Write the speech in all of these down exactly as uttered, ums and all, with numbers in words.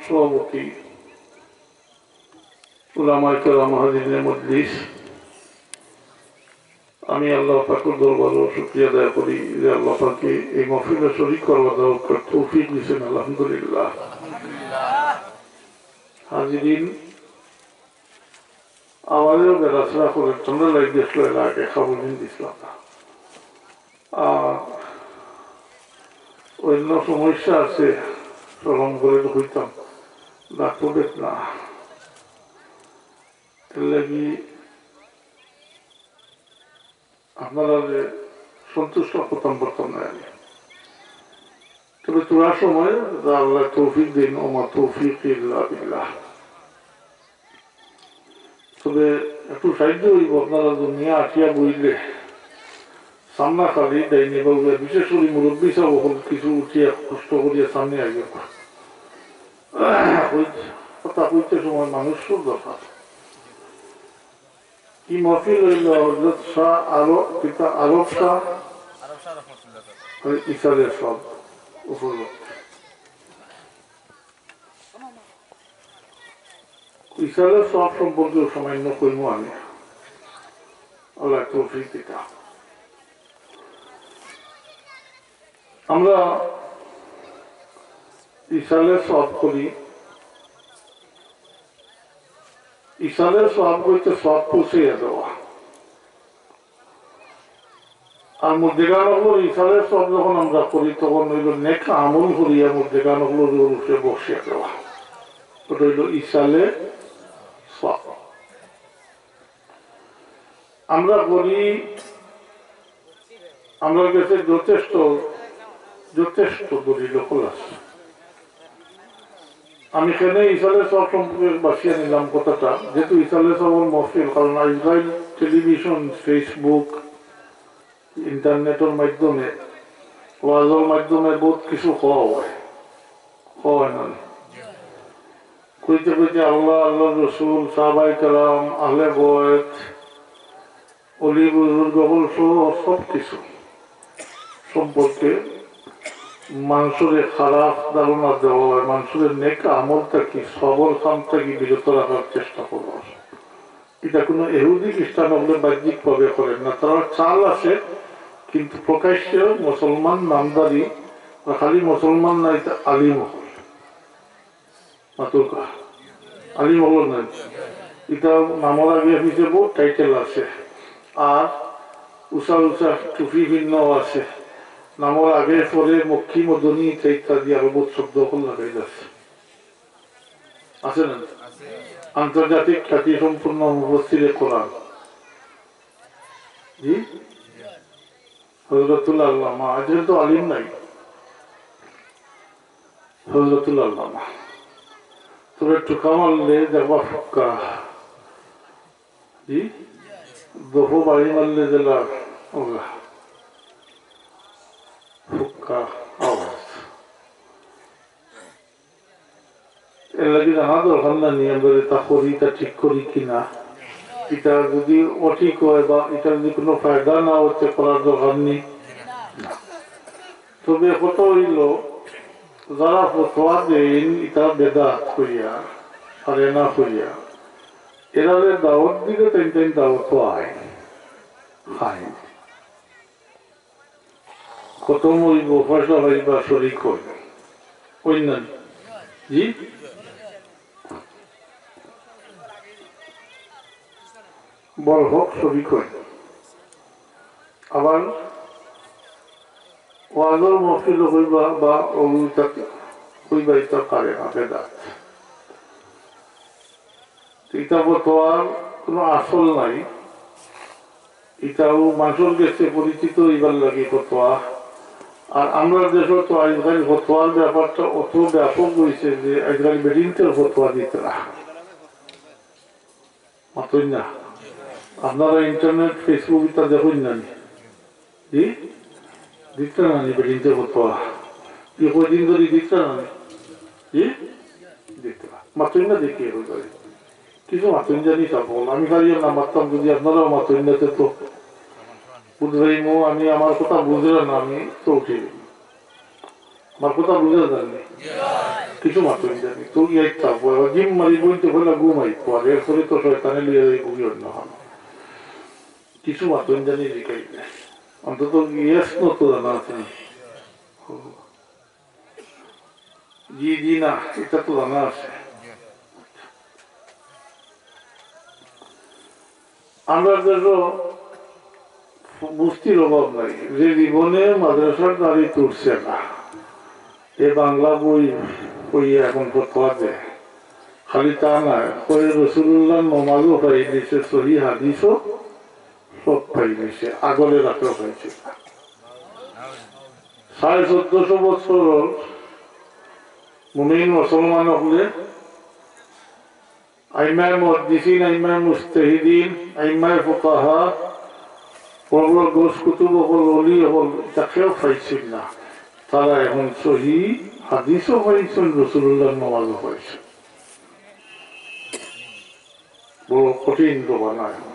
সভাপতি, উলামায়ে কেরাম, হাজিরিনে মজলিস, আমি আল্লাহ পাকের দরবারো শুকরিয়া আদায় করি যে আল্লাহ পাকে এই মাহফিলো শরিক করবার তৌফিক দিছইন, আলহামদুলিল্লাহ। হাজিরিন, আওয়াজও বেড়াছড়া করে, ঠান্ডা লাগি গেছিল, এর আগে খাবো দিন দিছিলাম না। আর অন্য সমস্যা আছে, শরম করে তো কইতাম, ডাক্তার দেখ না। এর লাগি আপনারারে সন্তুষ্ট করতাম পারতাম না আমি। তবে থুড়া সময় আল্লাহ তৌফিক দিন, ওমা তৌফিক ইল্লা বিল্লাহ। তবে একটু সাহায্য অইবো, আপনারা দুনিয়া আটিয়া বইলে সামনা খালি ডাইনে বাউয়ে, বিশেষ করি মুরব্বি সাব অকল কিছু উঠিয়া কষ্ট করিয়া সামনে আইয়া কই-, কথা কইতে সময় মানুষর দরকার। কি মহফিল অইল? হযরত শাহ আরব, কিতা আরব শাহ, ওই ইসালে সব উপলক্ষে। ইসালে সব সম্পর্কে সামান্য কইমু আমি, আল্লাহ তৌফিক দিতা। আমরা ইসালে সব করি, ইসালে সব কইতে সব পৌঁছাইয়া দেওয়া। আর মুর্দেগান অকলর ইসালে সব যখন আমরা করি, তখন অইল নেক আমল করিয়া মুর্দেগান অকলর উপরে বসিয়া দেওয়া। ওটা অইল ইসালে সব। আমরা করি, আমরার গেছে যথেষ্ট, যথেষ্ট দলিল অকল আছে। আমি কেনে ইসালে সব সম্পর্কে বাছিয়া নিলাম কথাটা, যেহেতু ইসালে সবর মহফিল, কারণ আইজকাইল টেলিভিশন, Facebook, ইন্টারনেটর মাধ্যমে, ওয়াজর মাধ্যমে বহুত কিছু কওয়া অয়, কওয়া অয় না? কইতে কইতে আল্লাহ, আল্লাহর রসুল, সাহাবায়ে কেরাম, আহলে বয়েত, অলি বুজুর্গ অকল সহ সব কিছু সম্পর্কে মানষরে খারাপ ধারণা দেওয়া অয়, মানষরে নেক আমল থাকি, সবর কাম থাকি বিরত রাখার চেষ্টা করা অয়। ইটা কুনু এহুদি খ্রিস্টান অকলে বাহ্যিকভাবে করের না, তারার চাল আছে, কিন্তু প্রকাশ্যে মুসলমান নামধারী, আর খালি মুসলমান না, ইতা আলিম অকল। মাতুক্কা। আলিম অকল না। ইতা নামর আগে পিছে বহুত টাইটেল আছে। আর উষা উষা টুপি ভিন্ন আছে। নামর আগে পরে মক্কি মদনী ইতা ইত্যাদি আরো বহুত শব্দ অকল লাগাইল আছে। আছে না? আন্তর্জাতিক খ্যাতি সম্পন্ন মুফাসসিরে কোরআন। জি? হযরতুল আল্লামা, আজকাল তো আলিম নাই। হযরতুল আল্লামা। তবে টুকা মারলে দেখবা ফুক্কা। জি? দফো বাড়ি মারলে যেলা ওলা। ফুক্কা আওয়াজ। এর লাগি জানা দরকার না নি, আমরা যেটা করি, ইটা ঠিক করি কি না, ইটা যদি অঠিক অয় বা ইটা যদি কুনু ফায়দা না অয়, তে করার দরকার নি। না। তবে কথা অইল, যারা ফতোয়া দেইন, ইটা বেদাত কইয়া, পারে না কইয়া, এরারে দাওয়াত দিলে তাইন তাইন দাওয়াত আইন, খাইন। খতম অইবো, পয়সা পাইবা, শরিক অইবো। অইন না নি? জি? বড় হক শরিক অইন। আবার ওয়াজর মহফিল কইবা বা অগুইতা কইবা, ইতা পারে না, বেদাত। ইতা ফতোয়ার কুনু আসল নাই। ইতাও মানষর গেছে পরিচিত অইবার লাগি ফতোয়া। আর আমরার দেশো তো আইজকাইল ফতোয়ার ব্যাপারটা অত ব্যাপক অইছে যে আইজকাইল বেটিন্তেও ফতোয়া দিতরা। মাতইন না। আপনারা ইন্টারনেট, Facebook ইতা দেখইন না নি? জি? দিতরা না নি বেটিন্তে ফতোয়া? ই কয়দিন ধরি দিতরা না নি? জি? দিতরা। মাতইন না দেখি এখন ধরি। কিছু মাতইন জানি তা বল। আমি খালি না মাততাম, যদি আপনারাও মাতইন না, তে তো বুঝবাইমু, আমি আমার কথা বুঝরা না, আমি তো উঠি। আমার কথা বুঝরা জানি। কিছু মাতুন জানি, তো ইয়াই থাকবো, এবার জিম মারি বইতে হলে ঘুমাই পরে, এরপরে তো শয়তানে লিয়ে যাই বুঝি অন্য হন। কিছু মাতুন জানি লিখাই দে। অন্তত ইয়েস নো তো জানা আছে নি? জি, জি না, এটা তো জানা আছে। আমরা দেশো মুফতির অভাব নাই, যে জীবনে মাদ্রাসার দাড়ি তুলছে না, এ বাংলা বই বইয়ে এখন ফতোয়া দেয়। খালি তা নয়, কয়ে রসুলুল্লাহর নমাজও পাই দিছে, সহি হাদিসও সব পাই দিছে, আগলে রাতেও পাইছে না। সাড়ে চোদ্দশো বছর মুমিন মুসলমান হকলে আইম্মায়ে মুহাদ্দিসিন, আইম্মায়ে মুজতাহিদিন, আইম্মায়ে ফুকাহা, বড় বড় গৌস কুতুব অকল, অলি অকল, ইতা কেউ পাইছইন না। তারা এখন সহি হাদিসও পাইছইন, রসুলুল্লাহর নমাজও পাইছইন। বড় কঠিন জমানা এখন।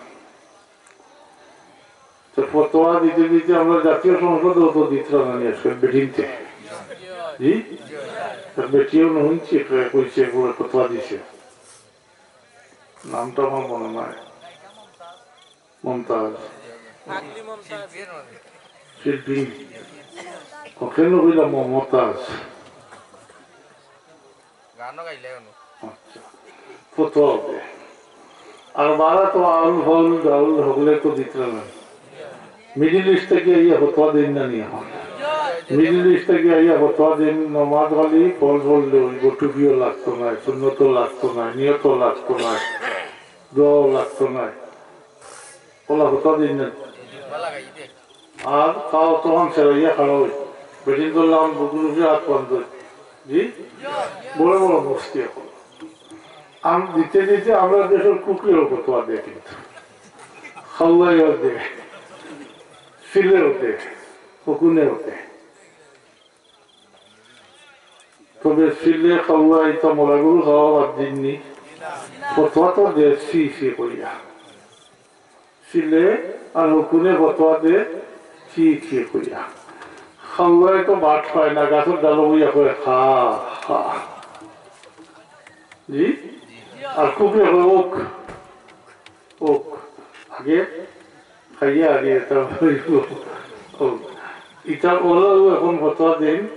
তো ফতোয়া দিতে দিতে আমরা জাতীয় সংসদেও তো দিতরা না নি আজকাল বেটিনতে। জি? তার বেটিও না হুনছি, কইছে বলে ফতোয়া দিছে। নামটা আমার মনে নাই। মমতাজ। শিল্পী। ওখানে কইলাম মমতাজ। গানও গাইলে অনু। আচ্ছা। ফতোয়া হবে। আর বারা তো আউল ফাউল ডাউল হকলে তো দিতরা না। মিডল ইস্ট থাকি আইয়া ফতোয়া দেইন না নি এখন। মিডল ইস্ট থাকি আইয়া ফতোয়া দেইন, নমাজ খালি ফরজ পড়লে অইবো, টুপিও লাগতো নায়, সুন্নতও লাগতো নায়, নিয়তও লাগতো নায়, দোয়াও লাগতো নায়। অলা ফতোয়া দেইন না। আর তাও তখন সেরাইয়া খাড়া অই। বেটিন করলাম বুকুর উপরে হাত বান্ধ। জি? বড় বড় মুফতি এখন। আম-, দিতে দিতে আমরা দেশর কুকরেও ফতোয়া দেয় কিন্তু। খাওয়াইও দেয়। সিলেও দেয়। হুকুনেও দেয়। তবে সিলে খাওয়া ইতা মরা গরু খাওয়া বাদ দিননি। ফতোয়া তো দেয় ছি ছি কইয়া। সিলে আর হুকুনে ফতোয়া দেয় ছি ছি কইয়া। খাওয়ায় তো ভাত পায় না, গাছর ডালো বইয়া কয়, "খা, খা।" জি? আর কুকরে কয়, "ওক, ওক।" আগে খাইয়া আগে এটা অইবো। ও, ইটা অলাউ এখন ফতোয়া দেইন।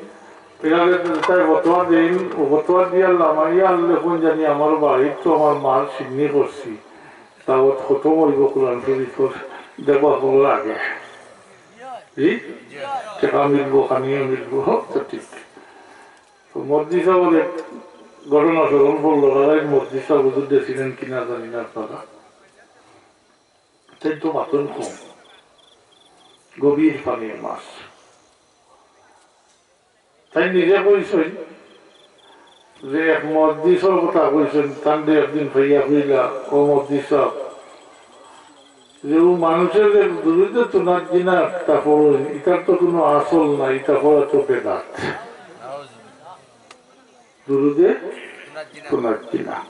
এর আগে তাই ফতোয়া দেইন, ও ফতোয়া দিয়া লামাইয়া আনলে কোন জানি আমার বাড়িত তো আমার মার সিন্নি করছি। দাওয়াত খতম অইবো কোরআন শরীফর, দেখবা খবর আগে। জি? টেকা মিলবো, খানিও মিলবো, তো ঠিক। তো মসজিদ সাহেবের ঘটনা স্মরণ পড়লো, রাজাই মসজিদ সাহেব হুজুর দেখিলেন কিনা জানি না আপনারা। তাই তো মাতন কম, গভীর পানির মাছ। তাই নিজে কইছইন যে এক মসজিদর কথা কইছইন, তানরে একদিন পাইয়া কইলা, "ও মসজিদ সাহেব, যে ও মানুষের যে দুরুদে তুনাজ্জিনা একটা পড়ইন, ইটার তো কোনো আসল নাই, ইটা পড়া তো বেদাত।" দুরুদে তুনাজ্জিনা।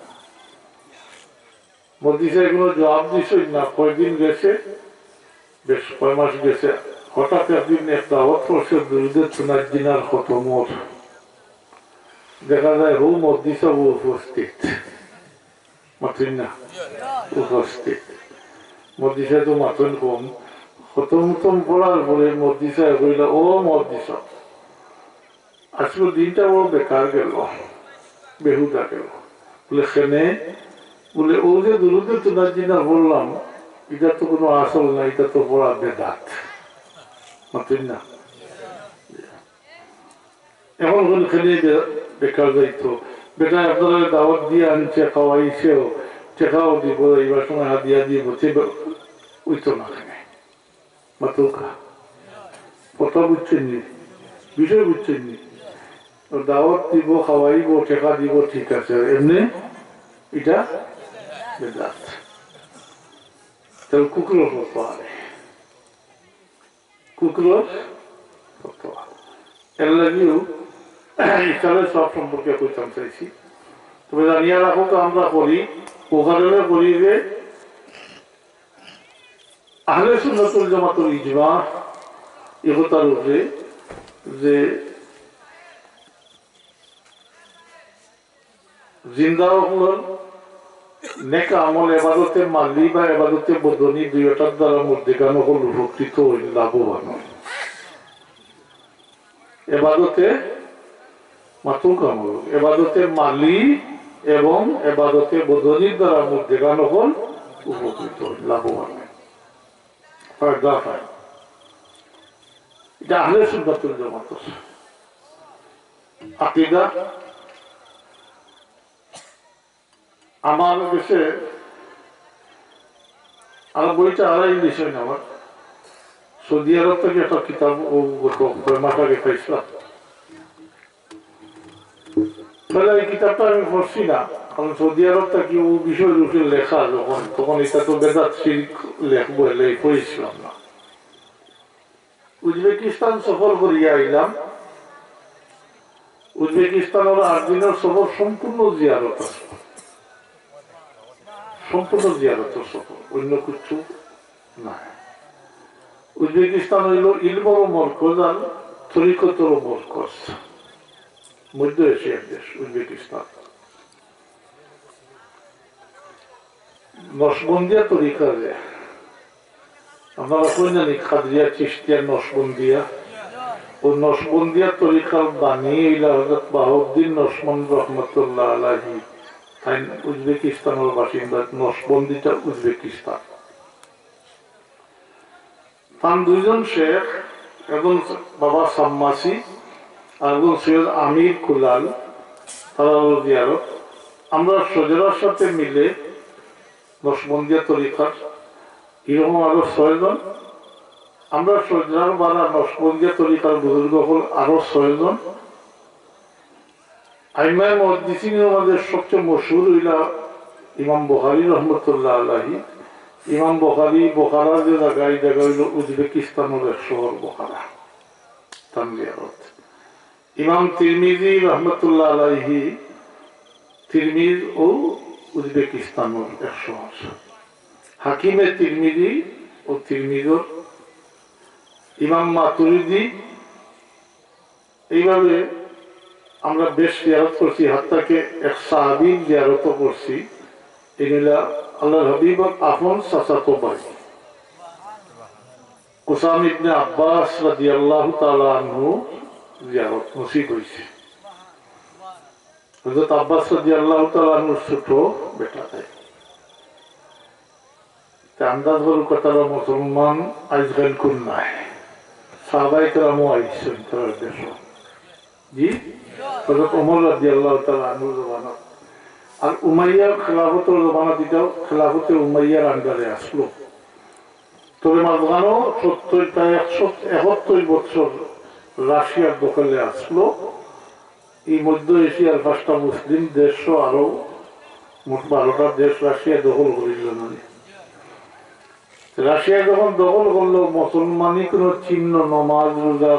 মসজিদ সাহেব কোনো জবাব দিছইন না, কয়দিন গেছে, বেশ কয় মাস গেছে, হঠাৎ একদিন এক দাওয়াত পড়ছে দুরুদে তুনাজ্জিনার খতমর। দেখা যায় হউ মসজিদ সাহেব উপস্থিত, মাতইন না, উপস্থিত। মসজিদ সাহেব তো মাতইন কম, খতম উতম পড়ার পরে মসজিদ সাহেব কইলা, "ও মসজিদ সাহেব, আজকের দিনটা বড় বেকার গেল, বেহুদা গেল।" বলে, "কেনে?" বলে, "ও যে দুরুদে তুনাজ্জিনা পড়লাম, ইটা তো কোনো আসল না, ইটা তো পড়া বেদাত।" মাতইন না। এখন কোন খেলে বে-, বেকার যাইতো। বেটা আপনারা দাওয়াত দিয়া আনছে, খাওয়াইছেও, টেকাও দিব, এইবার সময় হাদিয়া দিব, তে বে-, অইতো না কেনে। মাতউক্কা। কথা বুঝছইন নি? বিষয় বুঝছইন নি? তো দাওয়াত দিব, খাওয়াইব, টেকা দিব, ঠিক আছে। আর এমনে ইটা বেদাত। তাহলে কুকুরর ফতোয়া। কুকুরর ফতোয়া। এর লাগিও ইফতারের সব সম্পর্কে কইতাম চাইছি। তবে জানিয়া রাখো তো আমরা করি, ওখানে করি যে আহলে সুন্নাতুল জামাতুল ইজমা এ কথার উপরে যে জিন্দা অকলর নেক আমল এবাদতে মালি বা এবাদতে বদনি দুইটার দ্বারা মুর্দেগান অকল উপকৃত অইন, লাভবান অইন। এবাদতে মাতুক আমল, এবাদতে মালি এবং এবাদতে বদনির দ্বারা মুর্দেগান অকল উপকৃত অইন, লাভবান অইন, ফায়দা পাইন। ইটা আহলে সুন্নাতুল জামাতর আকিদা। আমার গেছে আর বইটা হারাই দিছে না আমার। সৌদি আরব থাকি একটা কিতাব ও গত কয় মাস আগে পাইছলাম। তাইলে এই কিতাবটা আমি পড়ছি না, কারণ সৌদি আরব থাকি ও বিষয়র উপরে লেখা যখন, তখন ইটা তো বেদাত শিরিক লেখবো, এর লাগি পড়ছিলাম না। উজবেকিস্তান সফর করিয়া আইলাম। উজবেকিস্তানর আট দিনর সফর সম্পূর্ণ জিয়ারত আছে, সম্পূর্ণ জিয়ারতর সফর, অন্য কিছু না। উজবেকিস্তান অইল ইলমর মরকজ আর তরিকতর মরকজ, মধ্য এশিয়ার দেশ উজবেকিস্তান। নকশবন্দিয়া তরিকা যে, আপনারা কইন জানি কাদরিয়া, চিশতিয়া, নকশবন্দিয়া। ও নকশবন্দিয়া তরিকার বাণী অইলা হযরত বাহাউদ্দিন নকশবন্দ রহমতুল্লাহ আলাইহি। তাইন উজবেকিস্তানর বাসিন্দা, নকশবন্দিটা উজবেকিস্তান। তান দুইজন শেখ, একজন বাবা সাম্মাসি আর একজন সৈয়দ আমির কুলাল, তারারও জিয়ারত। আমরা শজরার সাথে মিলে নকশবন্দিয়া তরিকার এরকম আরো ছয়জন। আমরা শজরার বারা নকশবন্দিয়া তরিকার বুজুর্গ অকল আরো ছয়জন। আইম্মায়ে মুহাদ্দিসিনের মাঝে সবচেয়ে মশহুর অইলা ইমাম বুখারী রহমতুল্লাহ আলাইহি। ইমাম বুখারী বোখারা যে জাগা, ই জাগা অইল উজবেকিস্তানর এক শহর বোখারা, তান জিয়ারত। ইমাম তিরমিজি রহমতুল্লাহ আলাইহি, তিরমিজ ও উজবেকিস্তানর এক শহর। হাকিমে তিরমিজি ও তিরমিজর, ইমাম মাতুরিদি, এইভাবে আমরা বেশ জিয়ারত করছি, হাত্তাকে এক সাহাবীর জিয়ারতও করছি। ইনি অইলা আল্লাহর হাবিবর আপন চাচাতো ভাই। কুসাম ইবনে আব্বাস রাদিয়াল্লাহু তাআলা আনহু জিয়ারত নসিব অইছে। হযরত আব্বাস রাদিয়াল্লাহু তাআলা আনহুর ছোট বেটা তাই। তে আন্দাজ করুক্কা তারা মুসলমান আইজকাইল কুন নাই। সাহাবায়ে কেরামও আইছইন তারার দেশো। জি? হযরত ওমর রাদিয়াল্লাহু তাআলা আনহুর জমানাত। আর উমাইয়ার খেলাফতর জমানাত, ইটাও খেলাফতে উমাইয়ার under-এ আসলো। তবে মাঝখানো সত্তর, প্রায় একশো একাত্তর বছর রাশিয়ার দখলে আসলো। এই মধ্য এশিয়ার পাঁচটা মুসলিম দেশসহ আরো মোট বারোটা দেশ রাশিয়া দখল করিল না। রাশিয়া যখন দখল করলো, মুসলমানি কোনো চিহ্ন, নমাজ, রোজা,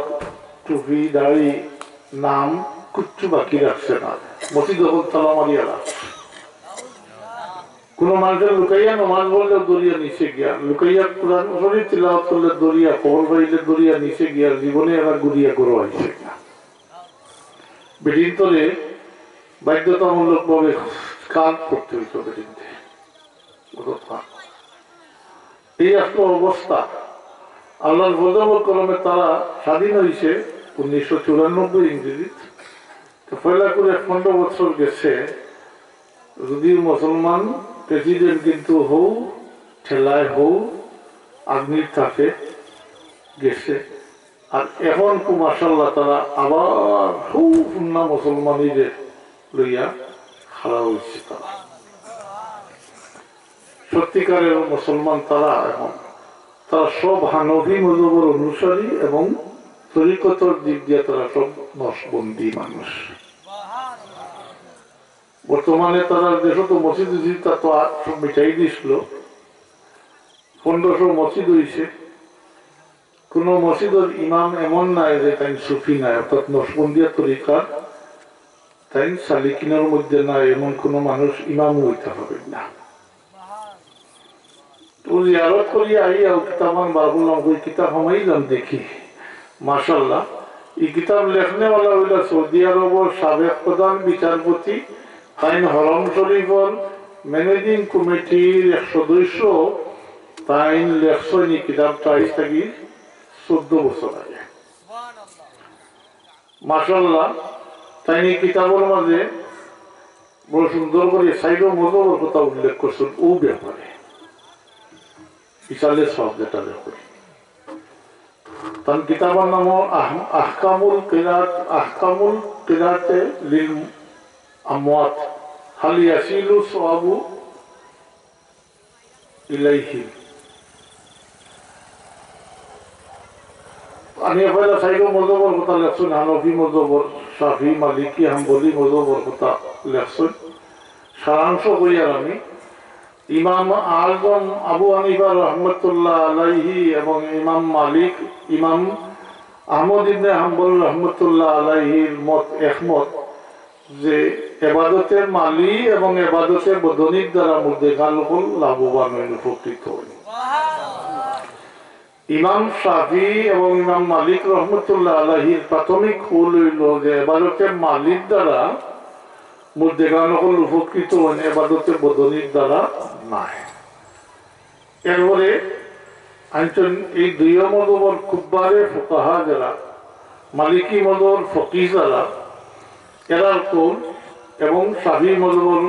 টুপি, দাড়ি, নাম, কিচ্ছু বাকি রাখছে না। মসজিদ দখল তালা মারিয়া রাখছে। কোনো মানুষের লুকাইয়া নমাজ পড়লে দরিয়া নিচে গিয়া, লুকাইয়া কোরআন শরীফ তিলাওয়াত করলে দরিয়া, খবর পাইলে দরিয়া নিচে গিয়া, জীবনে এরা ঘুরিয়া ঘুরো আইছে না। বেটিন্তরে বাধ্যতামূলকভাবে কাজ করতে হইতো বেটিন্তে। এই আসলো অবস্থা। আল্লাহর ফজল ও করমে তারা স্বাধীন হইছে উনিশশো চুরানব্বই ইংরেজিত। তো পয়লা করে পনেরো বছর গেছে, যদিও মুসলমান প্রেসিডেন্ট, কিন্তু হউ ঠেলায় হউ আগ্নির তাপে গেছে। আর এখন তো মাশাআল্লাহ তারা আবার হউ হুন্না মুসলমানিরে লইয়া খাড়া হইছে তারা। সত্যিকারের মুসলমান তারা এখন, তারা সব হানফি মজহবর অনুসারী এবং তরিকতর দিক দিয়া তারা সব নকশবন্দি মানুষ। বর্তমানে তারা দেশো তো মসজিদ উসজিদ তা তো আর সব মিটাই দিছিল, পনেরোশো মসজিদ হইছে। কোনো মসজিদর ইমাম এমন নাই যে তাইন সুফি নাই, অর্থাৎ নকশবন্দিয়া তরিকার তাইন সালিকিনর মধ্যে নাই, এমন কোনো মানুষ ইমামও হইতে পারবেন না। তো জিয়ারত করি আইয়া ও কিতাব আন বার করলাম, ওই কিতাব হামাইলাম দেখি, মাশাআল্লাহ, এই কিতাব লেখনেওয়ালা হইলা সৌদি আরবর সাবেক প্রধান বিচারপতি তাইন হরম শরীফর ম্যানেজিং কমিটির এক সদস্য, তাইন লেখছইন ই কিতাবটা আইজ থাকি চৌদ্দ বছর আগে। মাশাআল্লাহ, তাইন ই কিতাবর মাঝে বড় সুন্দর করি চাইরো মজহবর কথা উল্লেখ করছইন। অউ ব্যাপারে ইসালে সব যেটা লেখছইন, তান কিতাবর নাম আহ-, আহকামুল কিরাত, আহকামুল কিরাতে লিল আমওয়াত, হাল ইয়াসিলু সওয়াবু ইলাইহি। আমি পয়লা চাইরো মজহবর কথা লেখছইন, হানফি মজহবর, শাফি, মালিকি, হাম্বলি মজহবর কথা লেখছইন। সারাংশ কইয়ার আমি, ইমাম আজম আবু হানিফা রহমতুল্লাহ আলাইহি এবং ইমাম মালিক, ইমাম আহমদ ইবনে হাম্বল রহমতুল্লাহ আলাইহির মত একমত যে এবাদতে মালি এবং এবাদতে বদনির দ্বারা মুর্দেগান অকল লাভবান অইন, উপকৃত অইন। ইমাম শাফি এবং ইমাম মালিক রহমতুল্লাহ আলাইহির প্রাথমিক কৌল অইলো যে এবাদতে মালির দ্বারা মুর্দেগান অকল উপকৃত অইন, এবাদতে বদনির দ্বারা নায়। এরপরে আনছইন এই দুইও মজহবর কুব্বারে ফুকাহা যারা, মালিকি মজহবর ফকিহ যারা, এরার কৌল এবং শাফি মজহবর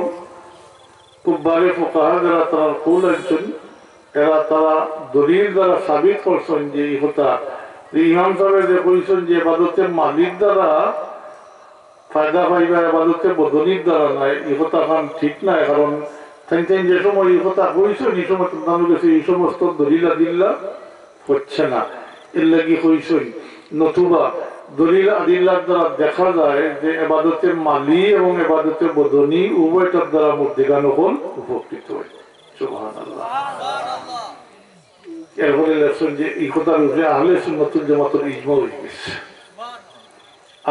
কুব্বারে ফুকাহা যারা তারার কৌল আনছইন, এরা তারা দলিল দ্বারা সাবিত করছইন যে ই কথা, যে ইমাম সাবে যে কইছইন যে এবাদতে মালির দ্বারা ফায়দা পাইবা, এবাদতে বদনির দ্বারা নায়, ই কথাখান ঠিক নায়। কারণ তাইন তাইন যে সময় ই কথা কইছইন, ই সময় তান গেছে ই সমস্ত দলিল আদিল্লা হচ্ছে না, এর লাগি কইছইন। নতুবা দলিল আদিল্লার দ্বারা দেখা যায় যে এবাদতে মালি এবং এবাদতে বদনি উভয়টার দ্বারা মুর্দেগান অকল উপকৃত অয়। সুবহানাল্লাহ। এরপরে লেখছইন যে ই কথার উপরে আহলে সুন্নতুল জামাতর ইজমা অই গেছে।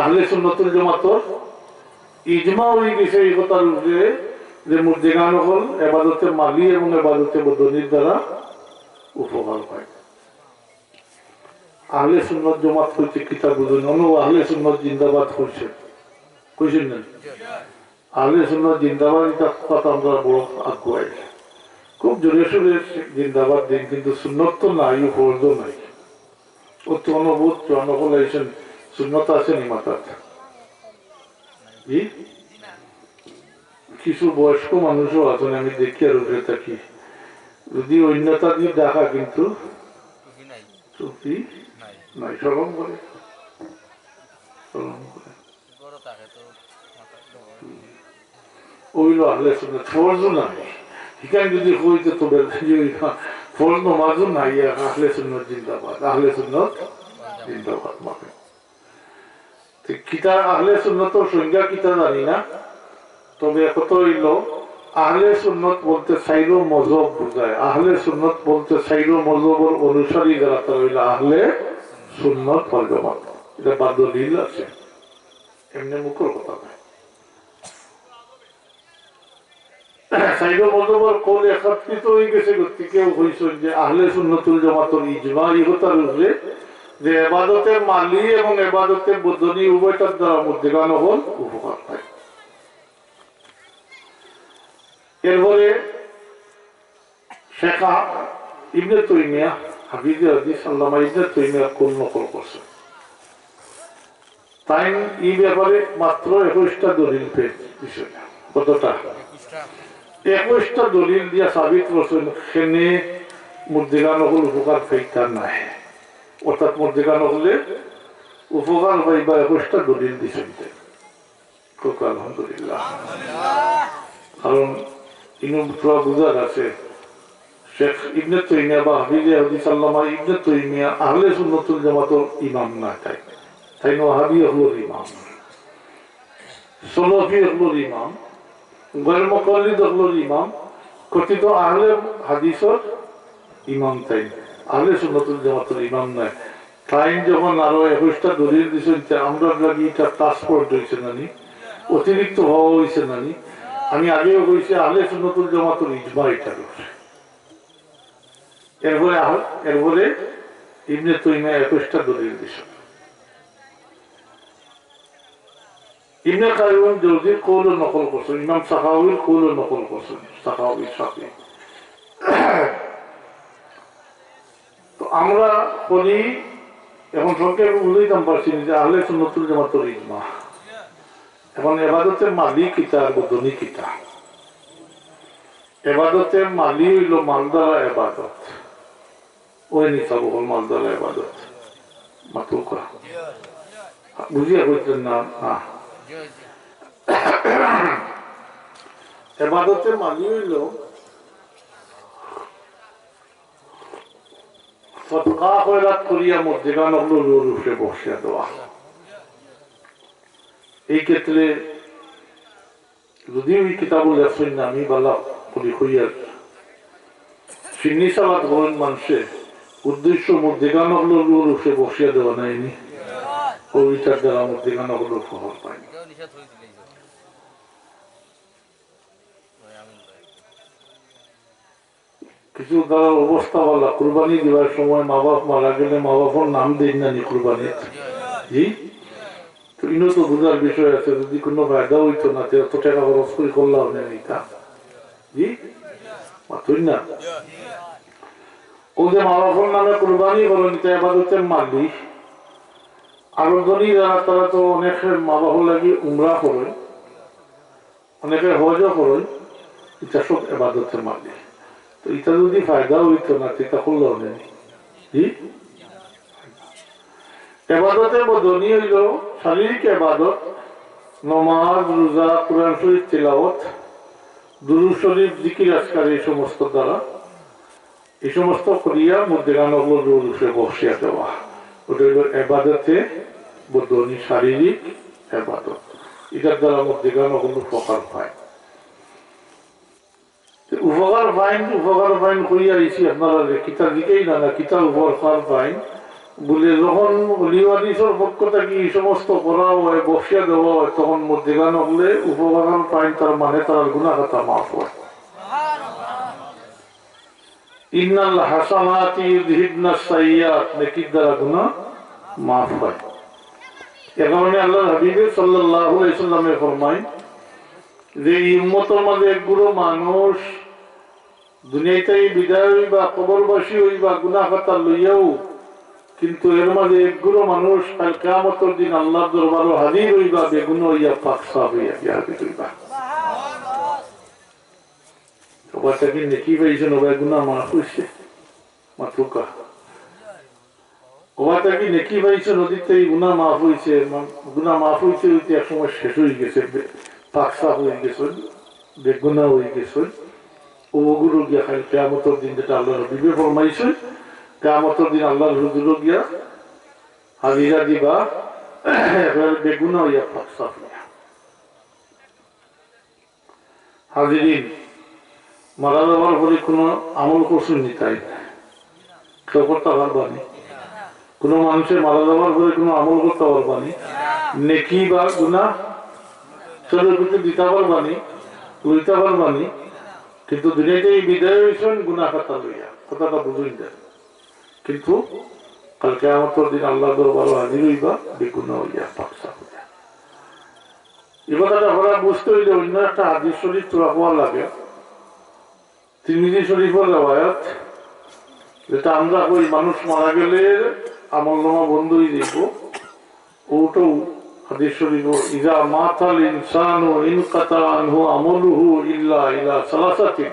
আহলে সুন্নতুল জামাতর ইজমা অই গেছে ই কথার উপরে যে মুর্দেগান অকল এবাদতে মালি এবং এবাদতে বদনির দ্বারা উপকার পায়। আহলে সুন্নত জামাত কইতে কিতা বুঝইন? অনো আহলে সুন্নত জিন্দাবাদ কইছইন, কইছইন না? আহলে সুন্নত জিন্দাবাদ, ইটা কথা আমরা বড় আগুয়াই। খুব জোরে সোরে জিন্দাবাদ দেইন, কিন্তু সুন্নত তো নাই, ফরজও নাই। অউ তো অনো বহুত জন অকল আইছইন, সুন্নত আছে নি মাথাত? জি? কিছু বয়স্ক মানুষও আছইন, আমি দেখি আর উপরে থাকি। যদি অন্যতা দি দেখা, কিন্তু টুপি নাই, শরম করে, শরম করে। অইলো আহলে সুন্নত, ফরজও নাই। ইখান যদি কইতে তো বেলা যে অইলো, ফরজ নমাজও নাই, আর আহলে সুন্নত জিন্দাবাদ, আহলে সুন্নত জিন্দাবাদ। মানে, তো কিতা আহলে সুন্নতর সংজ্ঞা কিতা জানি না, তবে কথা অইলো, আহলে সুন্নত বলতে চাইরো মজহব বুঝায়। আহলে সুন্নত বলতে চাইরো মজহবর অনুসারী যারা, তারা অইলো আহলে সুন্নত ওয়াল জামাত। ইটা বা দলিল আছে, এমনে মুখর কথা নায়। চাইরো মজহবর কওল একত্রিত অই গেছে, গতিকে কইছইন যে আহলে সুন্নতুল জামাতর ইজমা ই কথার উপরে যে এবাদতে মালি এবং এবাদতে বদনি উভয়টার দ্বারা মুর্দেগান অকল উপকার পায়। এরপরে শেখ আহ-, ইবনে তাইমিয়া, হাফিজে হাদিস আল্লামা ইবনে তাইমিয়ার কওল নকল করছইন। তাইন ই ব্যাপারে মাত্র একুশটা দলিল পেশ দিছইন। কতটা? একুশটা দলিল দিয়া সাবিত করছইন কেনে মুর্দেগান অকল উপকার পাইতা নায়, অর্থাৎ মুর্দেগান অকলে উপকার পাইবা, একুশটা দলিল দিছইন তাইন। কউক্কা আলহামদুলিল্লাহ। কারণ ইনো পুরা বুঝার আছে, শেখ ইবনে তাইমিয়া বা হাফিজে হাদিস আল্লামা ইবনে তাইমিয়া আহলে সুন্নতুল জামাতর ইমাম নায় তাইন। তাইন ওয়াহাবি অকলর ইমাম, সলফি অকলর ইমাম, গয়র মুকাল্লিদ অকলর ইমাম, কথিত আহলে হাদিসর ইমাম তাইন, আহলে সুন্নতুল জামাতর ইমাম নায়। তাইন যখন আরো একুশটা দলিল দিছইন, তে আমরার লাগি ইটা plus point অইছে না নি? অতিরিক্ত হওয়া অইছে না নি? আমি আগেও কইছি, আহলে সুন্নতুল জামাতর ইজমা ইটার উপরে। এরপরে আহ-, এরপরে ইবনে তাইমিয়া একুশটা দলিল দিছইন। ইবনে কাইয়িম জৌজির কওলও নকল করছইন, ইমাম সাখাউইর কওলও নকল করছইন, সাখাউই সাথে। তো আমরা করি, এখন সংক্ষেপে বুঝাইতাম পারছি না যে আহলে সুন্নতুল জামাতর ইজমা। এখন এবাদতে মালি কিতা আর বদনি কিতা? এবাদতে মালি অইল মাল দ্বারা এবাদত। ওই নিসাব হল মাল দ্বারা এবাদত। মাতুকা। বুঝিয়া কইতেন না, না। এবাদতে মালি অইল সদকা খয়রাত করিয়া মুর্দেগান অকলর রুহুর উপরে বখশিয়া দেওয়া। এই ক্ষেত্রে যদিও এই কিতাবো লেখছইন না, আমি বালা করি কইয়ার। ফিন্নি সালাত করেন মানষে, উদ্দেশ্য মুর্দেগান অকলর রুহুর উপরে বখশিয়া দেওয়া নায়নি। ও ইটার দ্বারা মুর্দেগান অকলর ফখর পাইন। কিছু তারার অবস্থা বালা, কুরবানি দিবার সময় মা বাপ মারা গেলে মা বাপর নাম দেইন না নি কুরবানিত? জি? তো ইনো তো বুঝার বিষয় আছে, যদি কোনো ফায়দা অইতো না, তে অত টেকা খরচ করি করলাম না ইতা। জি? মাতইন না? ও যে মা বাপর নামে কুরবানি করইন, ইতা এবাদতে মালি। আরো ধনী যারা, তারা তো অনেকে মা বাপর লাগি উমরা করইন, অনেকে হজও করইন, ইতা সব এবাদতে মালি। তো ইতা যদি ফায়দা অইতো না, তে ইতা করলে অনে নি। জি? এবাদতে বদনি অইল শারীরিক এবাদত, নমাজ, রোজা, কোরআন শরীফ তিলাওয়াত, দুরূদ শরীফ, জিকির আজকার, এই সমস্ত দ্বারা, এই সমস্ত করিয়া মুর্দেগান অকলর রুহুর উপরে বখশিয়া দেওয়া। ওটা অইল এবাদতে বদনি, শারীরিক এবাদত। ইটার দ্বারা মুর্দেগান অকল উপকার পায়। তে উপকার পাইন, উপকার পাইন কইয়া আইছি আপনারারে, কিতা জিকাইলা না, কিতা উপকার পাইন? বুলে, যখন অলি হাদিসর পক্ষ থাকি এই সমস্ত করা অয়, বখশিয়া দেওয়া অয়, তখন মুর্দেগান অকলে উপকার পাইন, তার মানে তারার গুনাহ খাতা মাফ অয়। ইন্নাল হাসানাতি ইউযহিবনাস সাইয়্যিআত, নেকির দ্বারা গুনাহ মাফ অয়। এ কারণে আল্লাহর হাবিবে সাল্লাল্লাহু আলাইহি ওয়াসাল্লামে ফরমাইন যে এই উম্মতর মাঝে এক গুরু মানুষ দুনিয়া থাকি বিদায় অইবা, কবরবাসী অইবা গুনাহ খাতা লইয়াউ, কিন্তু এর মাঝে এক গুরু মানুষ কাল কিয়ামতর দিন আল্লাহর দরবারো হাজির অইবা বেগুনা অইয়া, পাক সাফ অইয়া গিয়া হাজির অইবা। ওবা থাকি নেকি পাইছইন, ওবা গুনাহ মাফ অইছে। মাতুকা। ওবা থাকি নেকি পাইছইন, অতীতে এই গুনাহ মাফ অইছে, মা-, গুনাহ মাফ অইতে অইতে এক সময় শেষ অইগেছে, বে-, পাক সাফ অইগেছে, বেগুনা অইগেছে। ও গুরু গিয়া খালি কিয়ামতর দিন যেটা আল্লাহর হাবিবে ফরমাইছইন, কিয়ামতর দিন আল্লাহর হুজুরো গিয়া হাজিরা দিবা, একেবারে বেগুনা অইয়া পাক সাফ অইয়া। হাজিরিন, মারা যাওয়ার পরে কোনো আমল করছইন নি তাইন? কেউ করতা পারবা নি? কোনো মানুষে মারা যাওয়ার পরে কোনো আমল করতা পারবা নি? নেকি বা গুনাহ চোখের ভিতরে দিতা পারবা নি? লইতা পারবা নি? কিন্তু দুনিয়া থাকি বিদায় অইছইন গুনাহ খাতা লইয়া। কথাটা বুঝইন যায়। কিন্তু কাল কিয়ামতর দিন আল্লাহর দরবারো হাজির অইবা বেগুনা অইয়া, পাক সাফ অইয়া। এই কথাটা আপনারা বুঝতে অইলে অন্য একটা হাদিস শরীফ থুড়া পড়া লাগে। তিরমিজি শরীফর রেওয়ায়াত, যেটা আমরা কই মানুষ মারা গেলে আমলনামা বন্ধ অইযাইবো। ওটাও হাদিস শরীফো, "ইযা মাতাল ইনসানু ইনকাতা আনহু আমালুহু ইল্লা ইলা সালাসাতিন,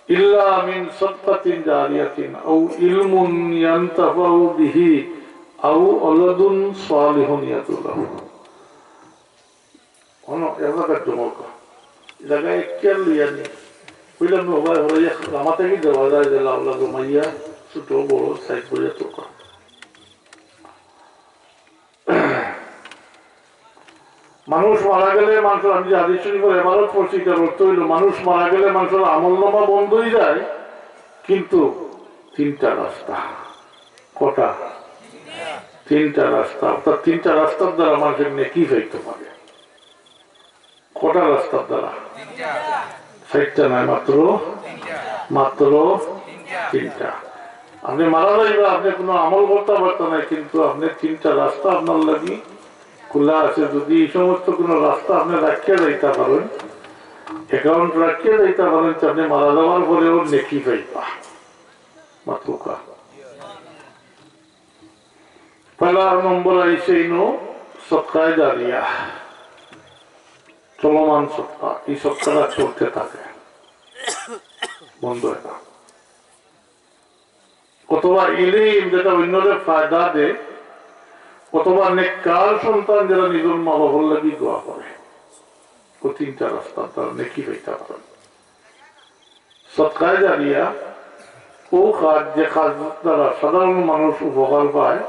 ইল্লা মিন সাদকাতিন জারিয়াতিন, আও ইলমুন ইয়ানতাফাউ বিহি, আও ওয়ালাদুন সালিহুন ইয়াদউ লাহু।" অন এলাকার জমকা। এলাকায় এক কেয়ার লইয়া নি। কইলাম, "ও ভাই, ওরা ইয়া লামা থাকি দেওয়া যায় যে লাউলা জমাইয়া, ছোট বড় সাইজ করিয়া তোকা।" মানুষ মারা গেলে মানুষর, আমি যে হাদিস শরীফর এবারত পড়ছি, এটার অর্থ অইল, মানুষ মারা গেলে মানুষর আমলনামা বন্ধ অইযায়, কিন্তু তিনটা রাস্তা। কটা? তিনটা রাস্তা। অর্থাৎ তিনটা রাস্তার দ্বারা মানুষের নেকি পাইতে পারে। কটা রাস্তার দ্বারা? চাইরটা নায়, মাত্র, মাত্র তিনটা। আপনে মারা যাইবা, আপনে কোনো আমল করতা পারতা নায়, কিন্তু আপনে তিনটা রাস্তা আপনার লাগি খোলা আছে। যদি এই সমস্ত কোনো রাস্তা আপনি রাখিয়া যাইতা পারেন, অ্যাকাউন্ট রাখিয়া যাইতা পারেন, তে আপনি মারা যাওয়ার পরেও নেকি পাইবা। মাতউক্কা। পয়লা নম্বর আইছে ইনো সদকায়ে জারিয়া, চলমান সদকা। এই সদকাটা চলতে থাকে, বন্ধ হয় না। অথবা ইলিম যেটা অন্যরে ফায়দা দেয়, অথবা নেককার সন্তান যারা নিজের মা বাবার লাগি দোয়া করে, ও তিনটা রাস্তা তারা নেকি পাইতে পারেন। সদকায়ে জারিয়া, ও কাজ, যে কাজ দ্বারা সাধারণ মানুষ উপকার পায়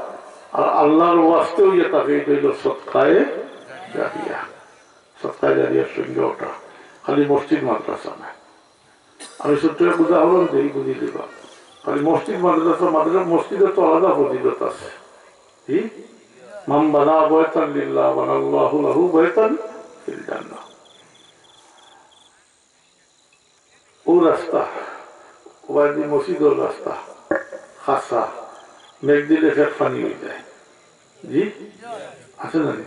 আর আল্লাহর ওয়াস্তে হইয়া থাকে, এটা হইল সদকায়ে জারিয়া। সদকায়ে জারিয়ার সঙ্গে ওটা খালি মসজিদ মাদ্রাসা না। আমি ছোট্ট এক উদাহরণ দিই, বুঝি দিবা। খালি মসজিদ মাদ্রাসা, মাদ্রাসা মসজিদের তো আলাদা ফজিলত আছে। কি? মান বানা বায়তান লিল্লাহ বানাল্লাহু লাহু বায়তান ফিল জান্নাহ। ও রাস্তা, ওবায়দি মসজিদর রাস্তা, খাসা, মেঘ দিলে ফেক পানি হয়ে যায়। জি? আছে না নি?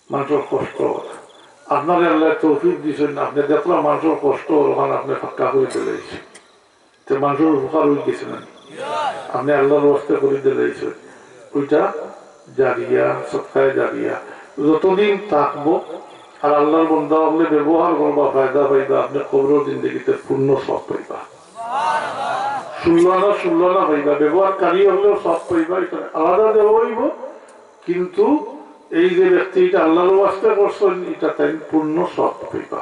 মানুষের কষ্ট। আপনারে আল্লাহ তৌফিক দিছেন, আপনি দেখলা মানুষের কষ্ট, ওখানে আপনি ফাঁকা করে দিলাইছেন। তে মানুষের উপকার হয়ে গেছে না? আপনি আল্লাহর ওয়াস্তে করে দিলাইছেন। ওইটা জারিয়া, সদকায়ে জারিয়া। যতদিন থাকবো আর আল্লাহর বন্দা হলে ব্যবহার করবা, ফায়দা পাইবা, আপনি কবর জিন্দেগিতে পূর্ণ সব পাইবা। ষোলো আনা, ষোলো আনা পাইবা, ব্যবহারকারী হলেও সব পাইবা, এটা আলাদা দেওয়া হইব। কিন্তু এই যে ব্যক্তি এটা আল্লাহর ওয়াস্তে করছেন, এটা তাই পূর্ণ সব পাইবা।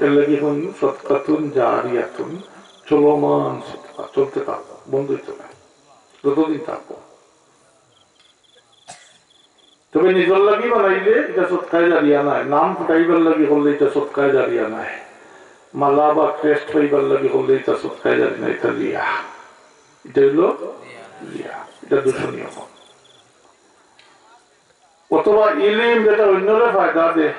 এর লাগি এখন সদকাতুন জারিয়াতুন, চলমান সদকা, চলতে থাকবো, বন্ধ হইতো না, যতদিন থাকবো। তবে নিজের লাগি বানাইলে এটা সদকায়ে জারিয়া নাই, নাম ফুটাইবার লাগি করলে এটা সদকায়ে জারিয়া নাই, মালা বা ক্রেস্ট পাইবার লাগি করলে এটা সদকায়ে জারিয়া নাই, এটা রিয়া। এটা হইল রিয়া, এটা দূষণীয় কাম। অথবা ইলিম যেটা অন্যরে ফায়দা দেয়,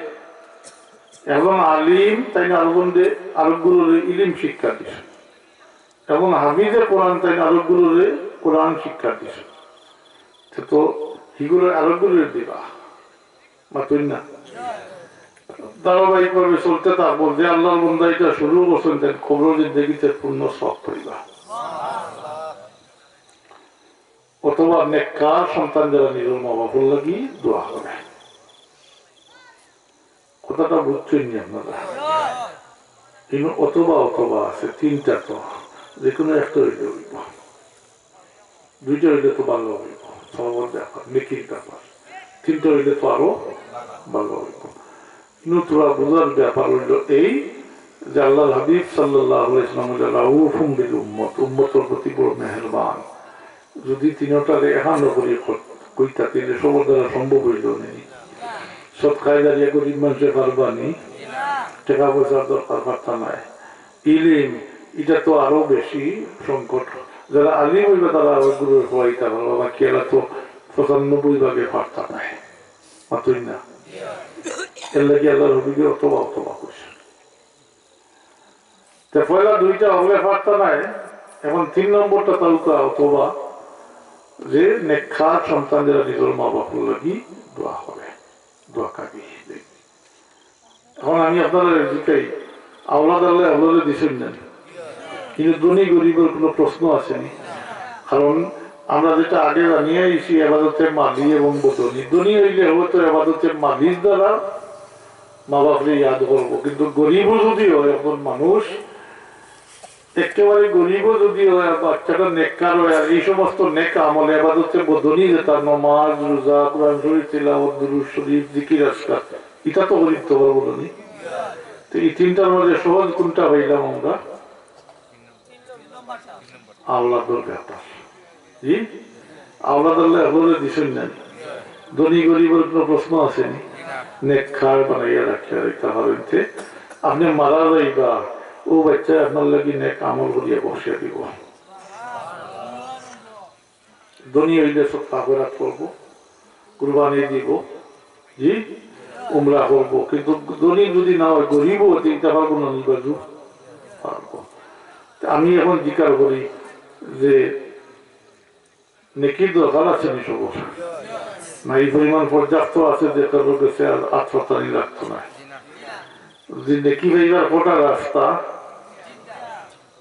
একজন আলিম তাই না আরো বন্ধে আরো গুরুরে ইলিম শিক্ষা দিছে, একজন হাফিজে কোরআন তাই না আরো গুরুরে কোরআন শিক্ষা দিছে, সে তো হিগুলো আরো গুরুরে দিবা। মাতুন না? ধারাবাহিকভাবে চলতে থাকবো। যে আল্লাহর বন্দা এটা শুরু করছেন, তাই কবর জিন্দেগিতে পূর্ণ সব পাইবা। অথবা নেককার সন্তান যারা নিজের মা বাবার লাগি দোয়া করে। কথাটা বুঝছেন নি আপনারা? কিন্তু অথবা অথবা আছে, তিনটা তো, যে কোনো একটা হইলে হইব, দুইটা হইলে তো ভালো হইব, সওয়াবের ব্যাপার, নেকির ব্যাপার, তিনটা হইলে তো আরো ভালো হইব। কিন্তু তোরা বুঝার ব্যাপার হইল এই যে আল্লাহর হাবিব সাল্লাল্লাহু আলাইহি ওয়াসাল্লাম হইল রাউফুম বিল উম্মত, উম্মতের প্রতি বড় মেহেরবান। যদি তিনটারে এখানো করি কইতা, তাহলে সবর দ্বারা সম্ভব হইল নি। সদকায়ে জারিয়া গরিব মানুষে পারবা নি, টাকা পয়সার দরকার পারতা নাই। ইলিম, এটা তো আরো বেশি সংকট। যারা আলিম হইবা তারা আরো গুরু হওয়াইতা পারবা, বাকি এরা তো পঁচানব্বই ভাগে পারতা নাই। মাতুন না? এর লাগি আল্লাহর হাবিবে অথবা অথবা কইছে। তে পয়লা দুইটা হলে পারতা নাই, এখন তিন নম্বরটা তালুকা অথবা যে নেককার সন্তান যারা নিজের মা বাবার লাগি দোয়া করে, দোয়া কারি। এখন আমি আপনারা জিকাই, আওলাদ আল্লাহ আওলাদে দিছেন না, কিন্তু ধনী গরিবের কোনো প্রশ্ন আসেনি। কারণ আমরা যেটা আগে জানিয়ে আইছি, এবাদতে মালি এবং বদনী। ধনী হইলে হয়তো এবাদতে মালির দ্বারা মা বাপরে ইয়াদ করবো, কিন্তু গরিবও যদি হয় একজন মানুষ, একেবারে গরিবও যদি হয়, আর বাচ্চাটা নেককার হয়, আর এই সমস্ত নেক আমল, এবাদতে বদনী, যেটা নমাজ, রোজা, কোরআন শরীফ তিলাওয়াত, দুরূদ শরীফ, জিকির আজকার, এটা তো গরিব তো বলবো নি। তো এই তিনটার মধ্যে সহজ কোনটা পাইলাম আমরা? আওলাদর ব্যাপার। জি, আওলাদ আল্লাহ হলে দিছেন না। ধনী গরিবের কোনো প্রশ্ন আসেনি। নেককার বানাইয়া রাখিয়া দিতে পারেন তে। আপনি মারা যাইবা, ও বাচ্চা আপনার লাগি নেক আমল করিয়া বসিয়া দিব। ধনী হইলে সব কাফেরাত করবো, কুরবানি দিব, জি, উমরা করবো। কিন্তু ধনী যদি না হয়, গরিবও হতে দিতে পারবো না, নিবাজু পারবো। তা আমি এখন জিকার করি যে নেকির দরকার আছে নি সবর? না, এই পরিমাণ পর্যাপ্ত আছে যে কারোর কাছে আর আত পাতানি লাগতো না। যদি নেকি পাইবার কটা রাস্তা,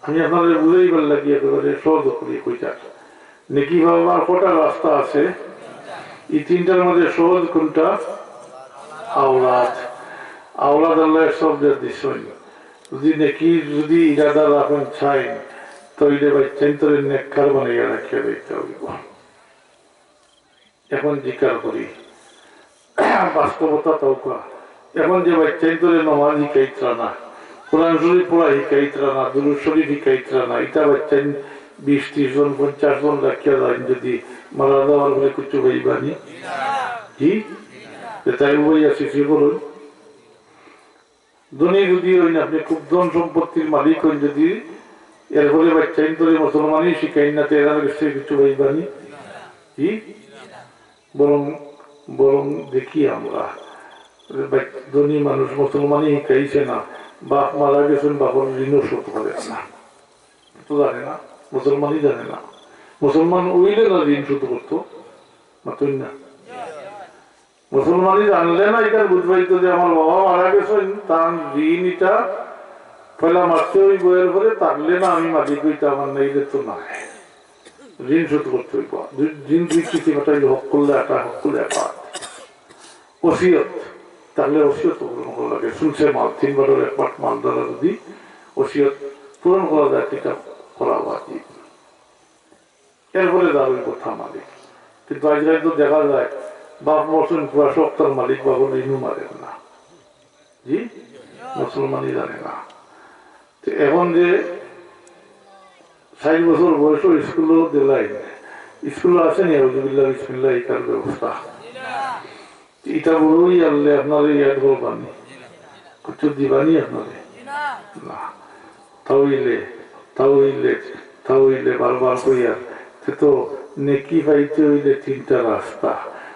আমি আপনারে বুঝাইবার লাগি একেবারে সহজ করি কইতাম। নেকি পাওয়ার কটা রাস্তা আছে? এই তিনটার মধ্যে সহজ কোনটা? আওলাদ। আওলাদ আল্লায় সব দিছইন। যদি নেকি, যদি ইরাদা রাখইন, চাইন, তাইলে বাচ্চাইন্তরে নেককার বানাইয়া রাখিয়া দিতে হইব। এখন জিকার করি, বাস্তবতা তৌকা। এখন যে বাচ্চাইন্তরে নমাজ হিকাইতরা না, কোরআন শরীফ পড়া হিকাইতরা না, দুরূদ শরীফ হিকাইতরা না, ইটা বাচ্চাইন বিশ ত্রিশ জন, পঞ্চাশ জন রাখিয়া যাইন, যদি মারা যাওয়ার পরে কিছু পাইবানি? জি? যে তাই উবাইয়া সৃষ্টি করুন। ধনী যদি হইন, আপনি খুব ধন সম্পত্তির মালিক হইন, যদি এরপরে বাচ্চাইন্তরে মুসলমানি শিখাইন না, তো এরার কাছে কিছু পাইবানি? জি? বরং, বরং দেখি আমরা, বাচ-, ধনী মানুষ মুসলমানি শিখাইছে না, বাপ মারা গেছেন, বাপর ঋণও শোধ করে না, তো জানে না, মুসলমানি জানে না। মুসলমান হইলে না ঋণ শোধ করতো, মাতুন না। মুসলমানি জানলে না, এটা বুঝবাই তো যে আমার বাবা মারা গেছেন, তার ঋণ এটা পয়লা মারতে হইব, এরপরে থাকলে না আমি মালিক হইতে আমার নেইলে তো নাই। ঋণ শোধ করতে হইব। দুই, ঋণ দুই কিসিম, একটা হইল হক করলে, একটা হক করলে একটা। ওসিয়ত, তাহলে ওসিয়ত পূরণ করা লাগে। শুনছে মাল, তিন বারোর এক পার্ট মাল দ্বারা যদি ওসিয়ত পূরণ করা যায়, এটা করা উচিত। এরপরে দাবি কথা মালিক। কিন্তু আজকাল তো দেখা যায়, বাপ মরছেন, পুরা সব তার মালিক, বাবা ঋণও মারেন না। জি, মুসলমানই জানে না। তো এখন যে ষাট বছর বয়সও স্কুলও দিলাই, স্কুলও আসেনি, আউযুবিল্লাহ, বিসমিল্লাহ, এই কার ব্যবস্থা। ইটা বড়ই আনলে আপনারে ইয়াদ করবানি, কিছু দিবানি আপনারে? না। তাইলে, তাইলে, তাইলে বারবার কইয়ার, তে তো নেকি পাইতে হইলে তিনটা রাস্তা,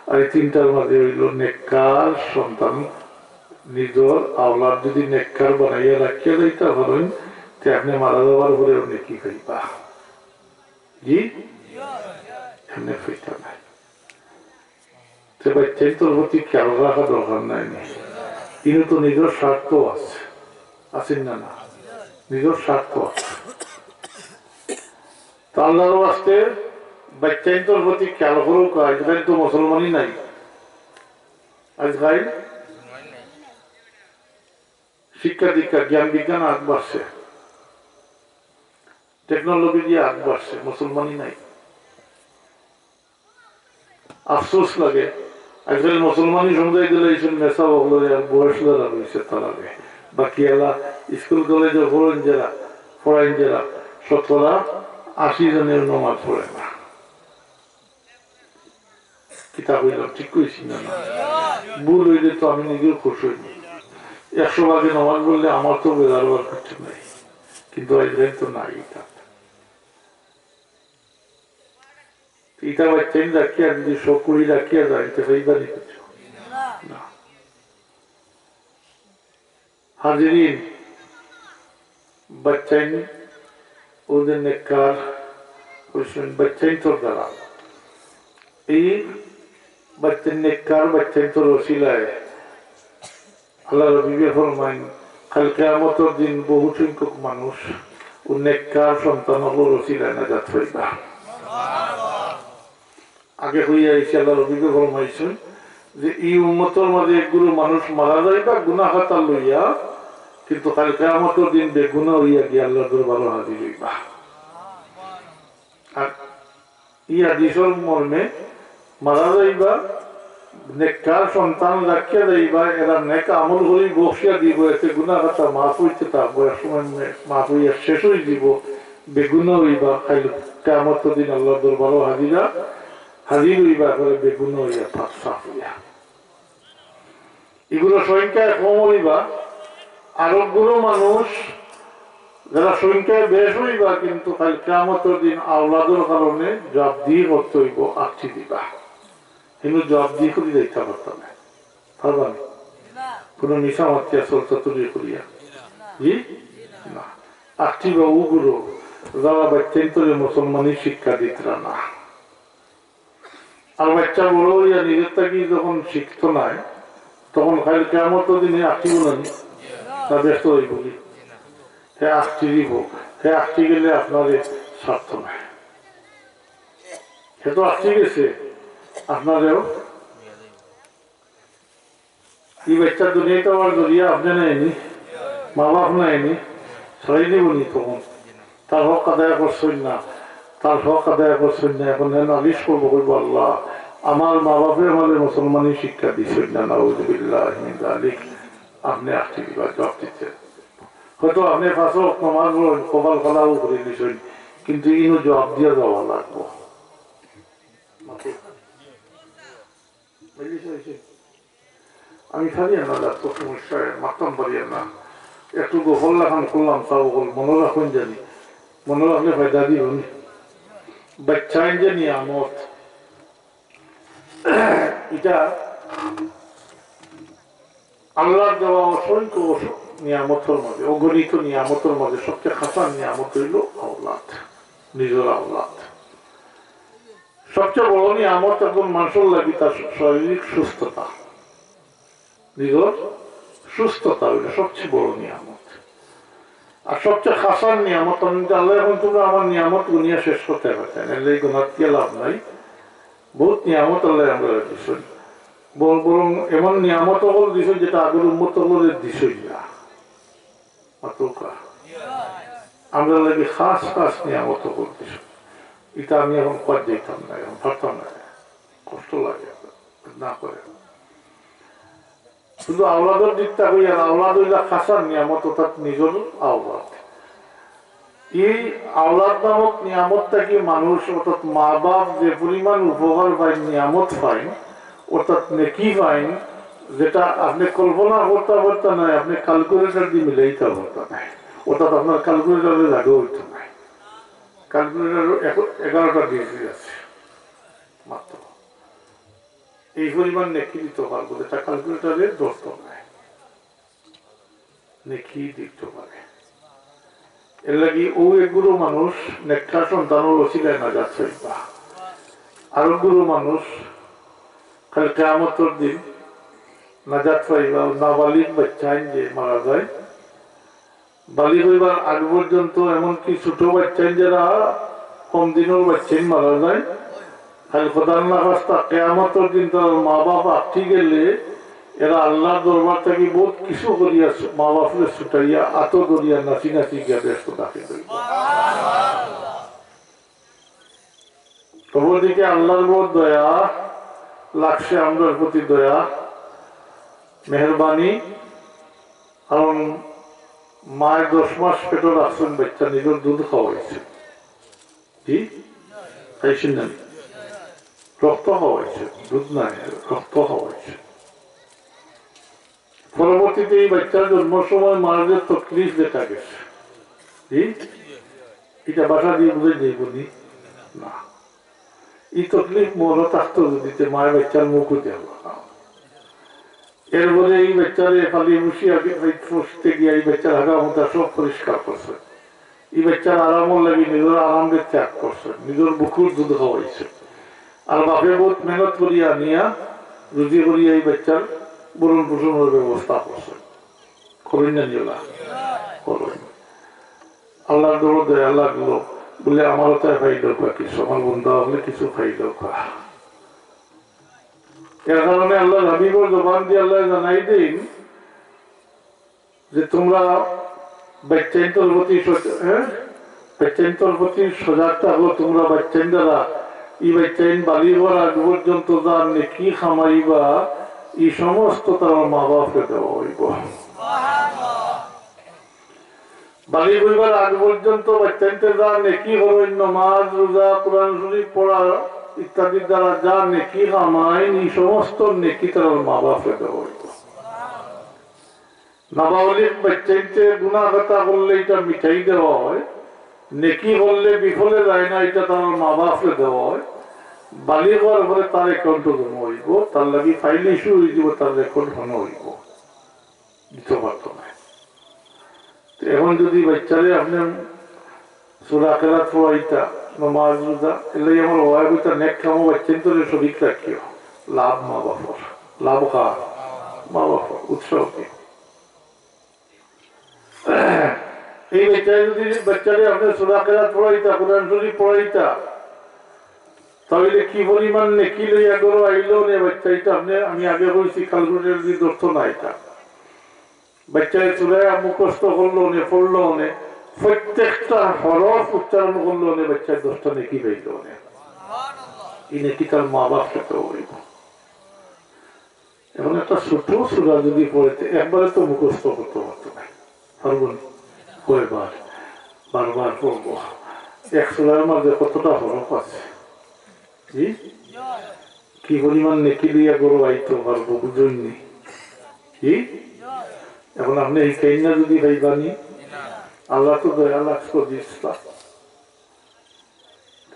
আর এই তিনটার মাঝে হইল নেককার সন্তান, নিজর আওলাদ যদি নেককার বানাইয়া রাখিয়া যাইতা পারেন, তে আপনি মারা যাওয়ার পরেও নেকি পাইবা। জি, এমনি পাইতা না। তে বাচ্চাইন্তর প্রতি খেয়াল রাখা দরকার নাই নি? কিন্তু তো নিজর স্বার্থ আছে, আছে না? না, নিজর স্বার্থ আছে। তো আল্লাহর ওয়াস্তে বাচ্চাইন্তর প্রতি খেয়াল করুক। আজকাল তো মুসলমানই নাই, আজকাল শিক্ষা দীক্ষা, জ্ঞান বিজ্ঞান আগ বাড়ছে, টেকনোলজি দিয়ে আগ বাড়ছে, মুসলমানই নাই। আফসোস লাগে, আজকাল মুসলমানি সমুদায় দিলে এইসব মেসা বকল আর বয়স ধরা রয়েছে তার আগে। বাকি এলা স্কুল কলেজে পড়েন যারা, পড়েন যারা, শতকরা আশি জনের নমাজ পড়ে না। কিতা কইলাম, ঠিক কইছি না? না, ভুল হইলে তো আমি নিজেও খুশ হইনি। একশো ভাগে নমাজ বললে আমার তো বেজার হওয়ার কিছু নাই, কিন্তু আজকাল তো নাই এটা। ইটা বাচ্চাইন রাখিয়া যদি শখ করি রাখিয়া যায়, তো সেইবারই কিছু না। হাজিরিন, বাচ্চাইন ওদের নেককার, ওই সময় বাচ্চাইন তোর দ্বারা, এই বাচ্চাইন নেককার, বাচ্চাইন তোর ওসিলায় আল্লাহর হাবিবে ফরমাইন, কাল কিয়ামতর দিন বহু সংখ্যক মানুষ ও নেককার সন্তান অকলর ওসিলায় নাজাত পাইবা। আগে হইয়া আইছে, আল্লাহর হাবিবে ফরমাইছইন যে এই উম্মতর মাঝে একগুলো মানুষ মারা যাইবা গুনাহ খাতা লইয়া, কিন্তু কাল কিয়ামতর দিন বেগুনা হইয়া গিয়া আল্লাহর দরবারো হাজির হইবা। আর ই হাদিসর মর্মে মারা যাইবা, নেককার সন্তান রাখিয়া যাইবা, এরা নেক আমল করি বকশিয়া দিব, এতে গুনাহ খাতা মাফ হইতে থাকবো, এক সময় মে-, মাফ হইয়া শেষ হয়ে দিব, বেগুনা হইবা, কাইল কিয়ামতর দিন আল্লাহর দরবারো হাজিরা, হাজির হইবা, করে বেগুনা হইয়া, পাক সাফ হইয়া। এগুলো সংখ্যায় কম হইবা, আরোগুলো মানুষ যারা সংখ্যায় বেশ হইবা, কিন্তু কাল কিয়ামতর দিন আওলাদর কারণে জবাবদিহি করতে হইব, আকটি দিবা। কিন্তু জবাবদিহি করি যাইতে পারতাম না, পারবা না। কোনো মিছা মাতিয়া চলতা তুলি করিয়া, জি না, আকটি বা উগুলো যারা বাচ্চাইন্তরে মুসলমানি শিক্ষা দিতরা না। আর বাচ্চা বড় অইয়া নিজর থাকি যখন শিখতো নায়, তখন কাইল কিয়ামতর দিন হে আটকিবো না নি? না, ব্যস্ত অইবো কি? হে আটকি দিবো। হে আটকি গেলে আপনারে ছাড়তো নায়। হে তো আটকি গেছে, আপনারেও। ই বাচ্চা দুনিয়াত আওয়ার জরিয়া আপনে নায় নি, মা-বাফ নায় নি, ছাড়ি দিবো নি তখন? তার হক আদায় করছইন না, তার হক আদায় করছইন না। এখন হে নালিশ করবো, কইবো, "আল্লাহ, আমার মা-বাফে আমারে মুসলমানি শিক্ষা দিছইন না, নাউজুবিল্লাহি মিন যালিক, আপনে আটকি দিবা, জবাব দিতে।" হয়তো আপনে পাঁচ ওয়াক্ত নামাজ পড়ইন, কপাল খাড়াও করি দিছইন, কিন্তু ইনো জবাব দিয়া যাওয়া লাগবো। আমি পারি না, ডাক্তার, সমস্যা, মাততাম পারি না। একটু গফল লাখান করলাম, তাও অকল মনো রাখইন জানি। মনো রাখলে ফায়দা দিবো নি। বাচ্চাইন যে নিয়ামত, ইটা আল্লাহর দেওয়া অসংখ্য অস-, নিয়ামতর মাঝে, অগণিত নিয়ামতর মাঝে সবচেয়ে খাসান নিয়ামত অইলো আওলাদ, নিজর আওলাদ। সবচেয়ে বড় নিয়ামত একজন মানুষর লাগি তার শারীরিক সুস্থতা, নিজর সুস্থতা অইলো সবচেয়ে বড় নিয়ামত। আর সবচেয়ে খাসান নিয়ামত, আমি তো আল্লাহ, এখন তুমরা আমার নিয়ামত গুনিয়া শেষ করতে পারতায় না, এর লাগি গুনাত দিয়া লাভ নাই। বহুত নিয়ামত আল্লাহ আমরারে দিছইন, বর-, বরং এমন নিয়ামত অকল দিছইন যেটা আগর উম্মত অকলরে দিছইন না। মাতউক্কা। আমরার লাগি খাস খাস নিয়ামত অকল দিছইন। ইটা আমি এখন কওয়াত যাইতাম না, এখন পারতাম না, কষ্ট লাগে না করে। শুধু আওলাদর দিকটা কই, আর আওলাদ অইলা খাসান নিয়ামত, অর্থাৎ নিজর আওলাদ। এই আওলাদ নামক নিয়ামত থাকি মানুষ, অর্থাৎ মা-বাফ যে পরিমাণ উপকার পাইন, নিয়ামত পাইন, অর্থাৎ নেকি পাইন, যেটা আপনে কল্পনা করতা পারতা নায়, আপনে calculator দি মিলাইতা পারতা নায়, অর্থাৎ আপনার calculator-এ জাগা অইতো নায়। Calculator-ও এখন এগারোটা ডিজিট আছে মাত্র। এই পরিমাণ নেকি দিতো পারবো, যেটা calculator-এ ধরতো নায়। নেকি দিতো পারে। এর লাগি অউ এক গুরু মানুষ নেককার সন্তানর উছিলায় নাজাত পাইবা। আরো গুরু মানুষ কাল কিয়ামতর দিন নাজাত পাইবা। নাবালিগ বাচ্চাইন যে মারা যায়, বালিগ অইবার আগ পর্যন্ত, এমনকি ছোট বাচ্চাইন যারা কম দিনর বাচ্চাইন মারা যায়, খালি খোদার না খাস্তা কিয়ামতর দিন তার মা-বাফ আটকি গেলে এরা আল্লাহর দরবার থাকি বহুত কিছু করিয়া মা-বাফরে ছুটাইয়া আতো ধরিয়া নাচি নাচি গিয়া বেহেস্তো দাখিল অইবো। অপরদিকে আল্লাহর বড় দয়া লাগছে, আমরার প্রতি দয়া, মেহেরবানি, কারণ মায় দশ মাস পেটো রাখছইন বাচ্চা, নিজর দুধ খাওয়াইছে। জি? খাইছইন না? রক্ত খাওয়াইছে, দুধ নায়, রক্ত খাওয়াইছে। পরবর্তীতে এই বাচ্চার জন্মর সময় মার যে তকলিফ দেখা গেছে, জি? ইটা ভাষা দিয়া বুঝাই যাইবো নি? না। ই তকলিফ মনো থাকতো যদি, তে মায় বাচ্চার মুখও দেখলো না। এরপরে এই বাচ্চারে ফালি মুছি আগে এই ফুসতে গিয়া এই বাচ্চার হাগা মুতা সব পরিষ্কার করছে। এই বাচ্চার আরামর লাগি নিজর আরামরে ত্যাগ করছে, নিজর বুকুর দুধ খাওয়াইছে। আর বাফে বহুত মেহনত করিয়া আনিয়া রুজি করিয়া এই বাচ্চার ভরণ পোষণর ব্যবস্থা করছে। করইন না নি ওলা? করইন। আল্লাহর দরবারে দয়া লাগলো, বলে, "আমারও তাই পাইল কা কিছু, আমার বন্দা হলে কিছু পাইল কা।" এর কারণে আল্লাহর হাবিবর জবান দিয়া আল্লাহ জানাই দেইন যে, "তোমরা বাচ্চাইন্তর প্রতি সচ-, হ্যাঁ? বাচ্চাইন্তর প্রতি সজাগ থাকো, তোমরা বাচ্চাইন দ্বারা, ই বাচ্চাইন বালিগ অওয়ার আগ পর্যন্ত যা নেকি কামাইবা, ই সমস্ত তার মা-বাফরে দেওয়া অইবো।" বালিগ অইবার আগ পর্যন্ত বাচ্চাইন্তে যা নেকি করইন, নমাজ, রোজা, কোরআন শরীফ পড়া ইত্যাদির দ্বারা যা নেকি কামাইন, ই সমস্ত নেকি তার মা-বাফরে দেওয়া অইবো। নাবালিগ বাচ্চাইন্তে গুনাহ খাতা করলে ইটা মিটাই দেওয়া অয়, নেকি করলে বিফলে যায় না, ইটা তার মা-বাফরে দেওয়া অয়। বালিগ অওয়ার পরে তার অ্যাকাউন্টো জমা অইবো, তার লাগি ফাইল ইস্যু অইযিবো, তার রেকর্ড বানা অইবো। দিতো পারতো নায়। তো এখন যদি বাচ্চারে আপনে সূরা আখিরাত পড়াইতা, নমাজ, রোজা, এর লাগি আমার বাবায় কইতা, "নেক কামো বাচ্চাইন্তরে শরিক রাখিও।" লাভ মা বাপর, লাভ কার? মা বাপর, উৎসাহ দিও। এই বাচ্চায় যদি, বাচ্চারে আপনে সূরা কেরাত পড়াইতা, কোরআন শরিফ পড়াইতা, তাইলে কি পরিমাণ নেকি লইয়া ঘরো আইলো নে বাচ্চাইন্তে। আপনে, আমি আগে কইছি, calculator দিয়া ধরতো না ইতা। বাচ্চায় সূরা মুখস্থ করলো নে, পড়লো নে, প্রত্যেকটা হরফ উচ্চারণ করলো নে, বাচ্চায় দশটা নেকি পাইলো নে। ই নেকি তার মা বাপ খেতে অইবো। এখন একটা ছোট সূরা যদি পড়ে, তে একবারে তো মুখস্থ করতে পারতো না, পারবো নি? কয়বার? বারবার পড়বো। এক সূরার মাঝে কতটা হরফ আছে? জি? কি পরিমাণ নেকি লইয়া ঘরো আইতো পারবো, বুঝইন নি? জি? এখন আপনে হিকাইন না যদি পাইবা নি? আল্লাহ তো দয়া লাগছে দিস্তা।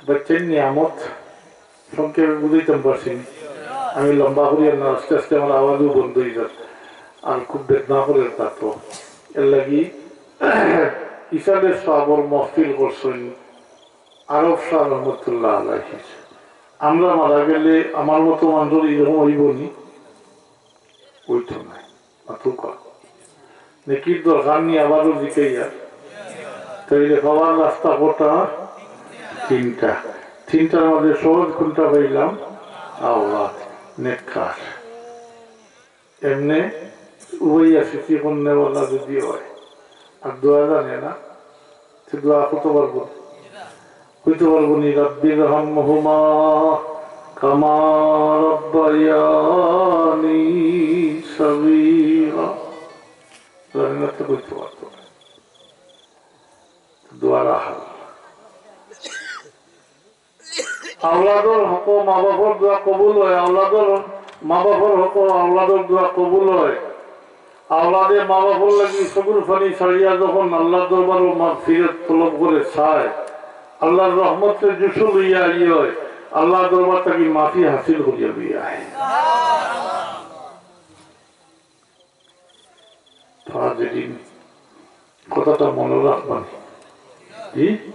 বাচ্চার নিয়ামত সংক্ষেপে বুঝাইতাম পারছি নি। আমি লম্বা করি আর না, আস্তে আস্তে আমার আওয়াজও বন্ধ অই যার। আর খুব বেদনা করে তা তো। এর লাগি ইসালে সওয়াবর মহফিল করছইন আরব শাহ রহমতুল্লাহ আলাইহি। আমরা মারা গেলে আমার মতো মানুষর এরকম অইবো নি? অইতো নায়। মাতুক্কা। নেকির দরকার নি আবারও জিকাইয়া। তাইলে পাওয়ার রাস্তা কটা? তিনটা। তিনটার মাঝে সহজ কোনটা পাইলাম? আওলাদ, নেককার। এমনে উবাইয়া স্মৃতি করনেওয়ালা যদি হয়, আর দোয়া জানে না, তে দোয়া করতে পারবো? কইতে পারবো নি, "রাব্বির হামহুমা কামা রাব্বায়ানি সগীরা।" জানে না তো কইতে পারতো না। দোয়ার আহাল। আওলাদর হকো মা বাপর দোয়া কবুল হয়, আওলাদর মা বাপর হকো আওলাদর দোয়া কবুল হয়। আওলাদে মা বাপর লাগি চকুর পানি ছাড়িয়া যখন আল্লাহর দরবারো মাগফিরাত তলব করে চায়, আল্লাহর রহমতরে জুসু লইয়া আইয়, আল্লাহর দরবার থাকি মাফি হাসিল করিয়া লইয়া আয়। তারা যেদিন কথাটা মনো রাখবা নি। জি?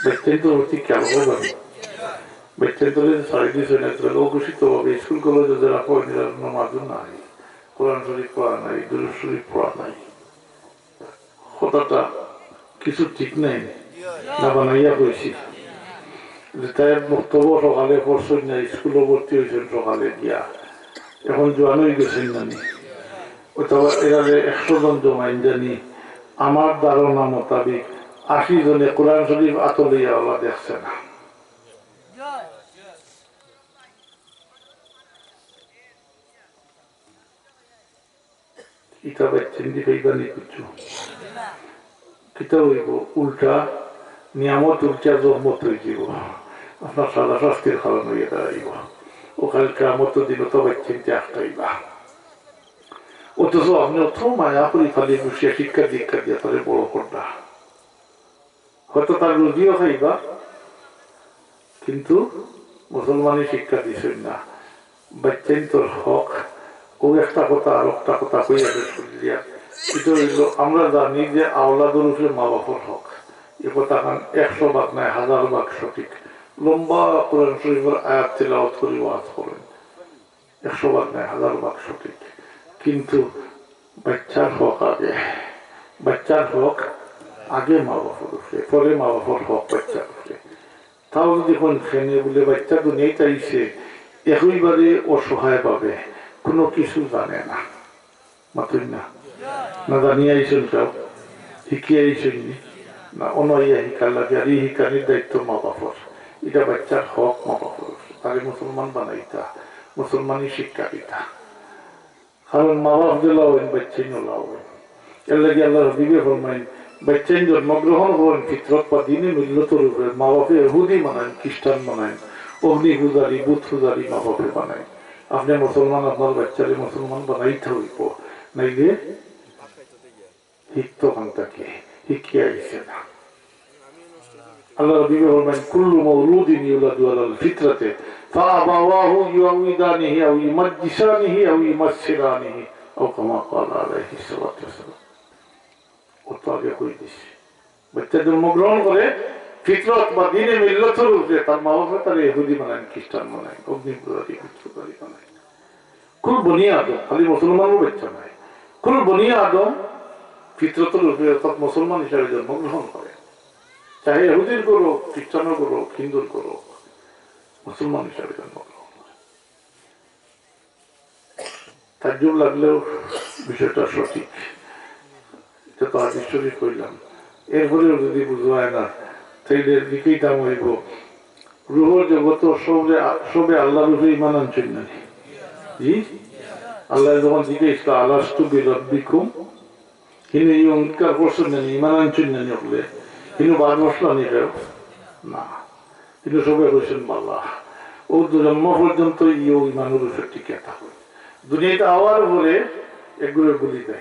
বাচ্চাইন্তর প্রতি খেয়াল করবা নি। বাচ্চাইন্তরে ছাড়ি দিছে না, তাহলে অঘোষিতভাবে স্কুল কলেজে যারা পড়ে, এরা নমাজও নাই, কোরআন শরীফ পড়া নাই, দুরূদ শরীফ পড়া নাই। কথাটা কিছু ঠিক নাই, না বানাইয়া কইছি। রিটায়ার্ড মুক্তবো সকালে পড়ছইন না, স্কুলো ভর্তি অইছইন সকালে গিয়া, এখন জোয়ান অই গেছইন না নি? অথবা এরারে একশো জন জমাইন জানি, আমার ধারণা মোতাবিক আশি জনে কোরআন শরীফ আতো লইয়া ওলা দেখছে না। ইটা বাচ্চাইন্তে পাইবা নি কিচ্ছু। কিতা অইবো? উল্টা নিয়ামত, উল্টা রহমত অই যিবো। আপনার সাজা শাস্তির কারণ অইয়া দাঁড়াইবো। অউ কাইল কিয়ামতর দিন তো বাচ্চাইন্তে আটকাইবা। অথচ আপনে অত মায়া করি খালি বসিয়া শিক্ষা দীক্ষা দিয়া তারে বড় করলা। হয়তো তার রুজিও খাইবা, কিন্তু মুসলমানি শিক্ষা দিছইন না। বাচ্চাইন্তর হক, অউ একটা কথা আর একটা কথা কইয়া শেষ করি দিয়া। ইটা অইলো, আমরা জানি যে আওলাদর উপরে মা বাপর হক। ই কথাখান একশো ভাগ নায়, হাজার ভাগ সঠিক। লম্বা কোরআন শরীফর আয়াত তিলাওয়াত করি ওয়াজ করইন। একশো ভাগ নায়, হাজার ভাগ সঠিক। কিন্তু বাচ্চার হক আগে, বাচ্চার হক আগে মা বাপর উপরে, পরে মা বাপর হক বাচ্চার উপরে। তাও যদি কোন খেনে বলে বাচ্চা দুনিয়াত আইছে, একেবারে অসহায় ভাবে, কোনো কিছু জানে না, মাতইন না, না জানিয়া আইছইন কেউ, হিকিয়া আইছইন নি? না, অনো আইয়া হিকার লাগে, আর ই হিকানির দায়িত্ব মা বাপর। ইটা বাচ্চার হক মা বাপর উপরে। তারে মুসলমান বানাইতা, মুসলমানি শিক্ষা দিতা। কারণ মা বাপ যেলা অইন, বাচ্চাইন অলা অইন। এর লাগি আল্লাহর হাবিবে ফরমাইন, বাচ্চাইন জন্মগ্রহণ করইন ফিতরত বা দ্বীনে মিল্লতর উপরে, মা বাপে ইহুদি বানাইন, খ্রিস্টান বানাইন, অগ্নি পূজারী, বুত পূজারী মা বাপে বানাইন। আপনে মুসলমান, আপনার বাচ্চারে মুসলমান বানাইতা অইবো, নাইলে হিকতো কান্তা কি, হিকিয়া আইছে না। আল্লাহর হাবিবে ফরমাইন, "কুল্লু মাউলুদিন ইউলাদু আলাল ফিতরাতে, ফাআবাওয়াহু ইউআউইদানিহি আও ইউমাজ্জিসানিহি আও ইউমাসসিরানিহি, আও কামা ক্বালা আলাইহিস সালাতু ওয়াস সালাম।" অত আগে কই দিছি। বাচ্চা জন্মগ্রহণ করে, ফিতরত বা দিনে মিল্লতর উপরে তার মা বাপে তারে ইহুদি বানাইন, খ্রিস্টান বানাইন, অগ্নিপূজারী, পিতৃপূজারী বানাইন। কুল বনি আদম, খালি মুসলমানর বাচ্চা নায়, কুল বনি আদম ফিতরতর উপরে অর্থাৎ মুসলমান হিসাবে জন্মগ্রহণ করে। চাহে ইহুদির করো, খ্রিস্টানর করো, হিন্দুর করো, মুসলমান হিসাবে জন্মগ্রহণ করে। তাজ্জুব লাগলেও বিষয়টা সঠিক, এটা তো হাদিস শরীফ কইলাম। এরপরেও যদি বুঝায় না, তাইলে এর দিকেই দাম হইব। রুহর জগত সবে, সবে আল্লাহর উপরে ইমান আনছইন না নি? জি, আল্লাহ যখন জিজ্ঞেস করল, "আলাস্তু বিরাব্বিকুম?" কিন্তু এই অঙ্গীকার করছইন না নি, ইমান আনছইন না নি হকলে? কিন্তু বাদ বসলা নি কেউ? না। কিন্তু সবে কইছইন, "বালা।" ও তো জন্ম পর্যন্ত ইও ইমানের উপরে টিকে থাকে। দুনিয়াতে আওয়ার পরে একগুলো ভুলি যায়,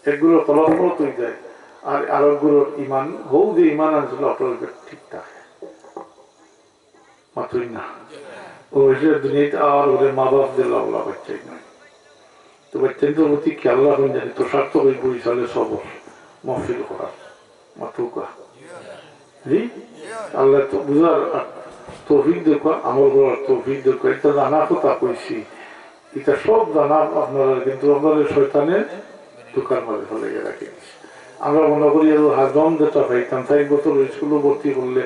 একগুলো কলমরত হয়ে যায়, আর আরেকগুলোর ইমান, হউ যে ইমান আনছিল, অটার উপরে ঠিক থাকে। মাতুই না। ও এসে দুনিয়াতে আওয়ার পরে মা বাপ দিলা ওলা বাচ্চাই নয়। তো বাচ্চাইন্তর প্রতি খেয়াল রাখুন, জানি তো সার্থক হইব ইসালে সবর মহফিল করার। মাতুকা। জি? আল্লাহ তো বুঝার আর তৌফিক দেউকা, আমল করার তৌফিক দেউকা। এটা জানা কথা কইছি, এটা সব জানা আপনারা, কিন্তু আপনারা শয়তানে ধোকার মাঝে ফেলে রাখে দিছে। আমরা মনে করি আর হাজম যেটা পাইতাম, চার বছর স্কুলে ভর্তি করলে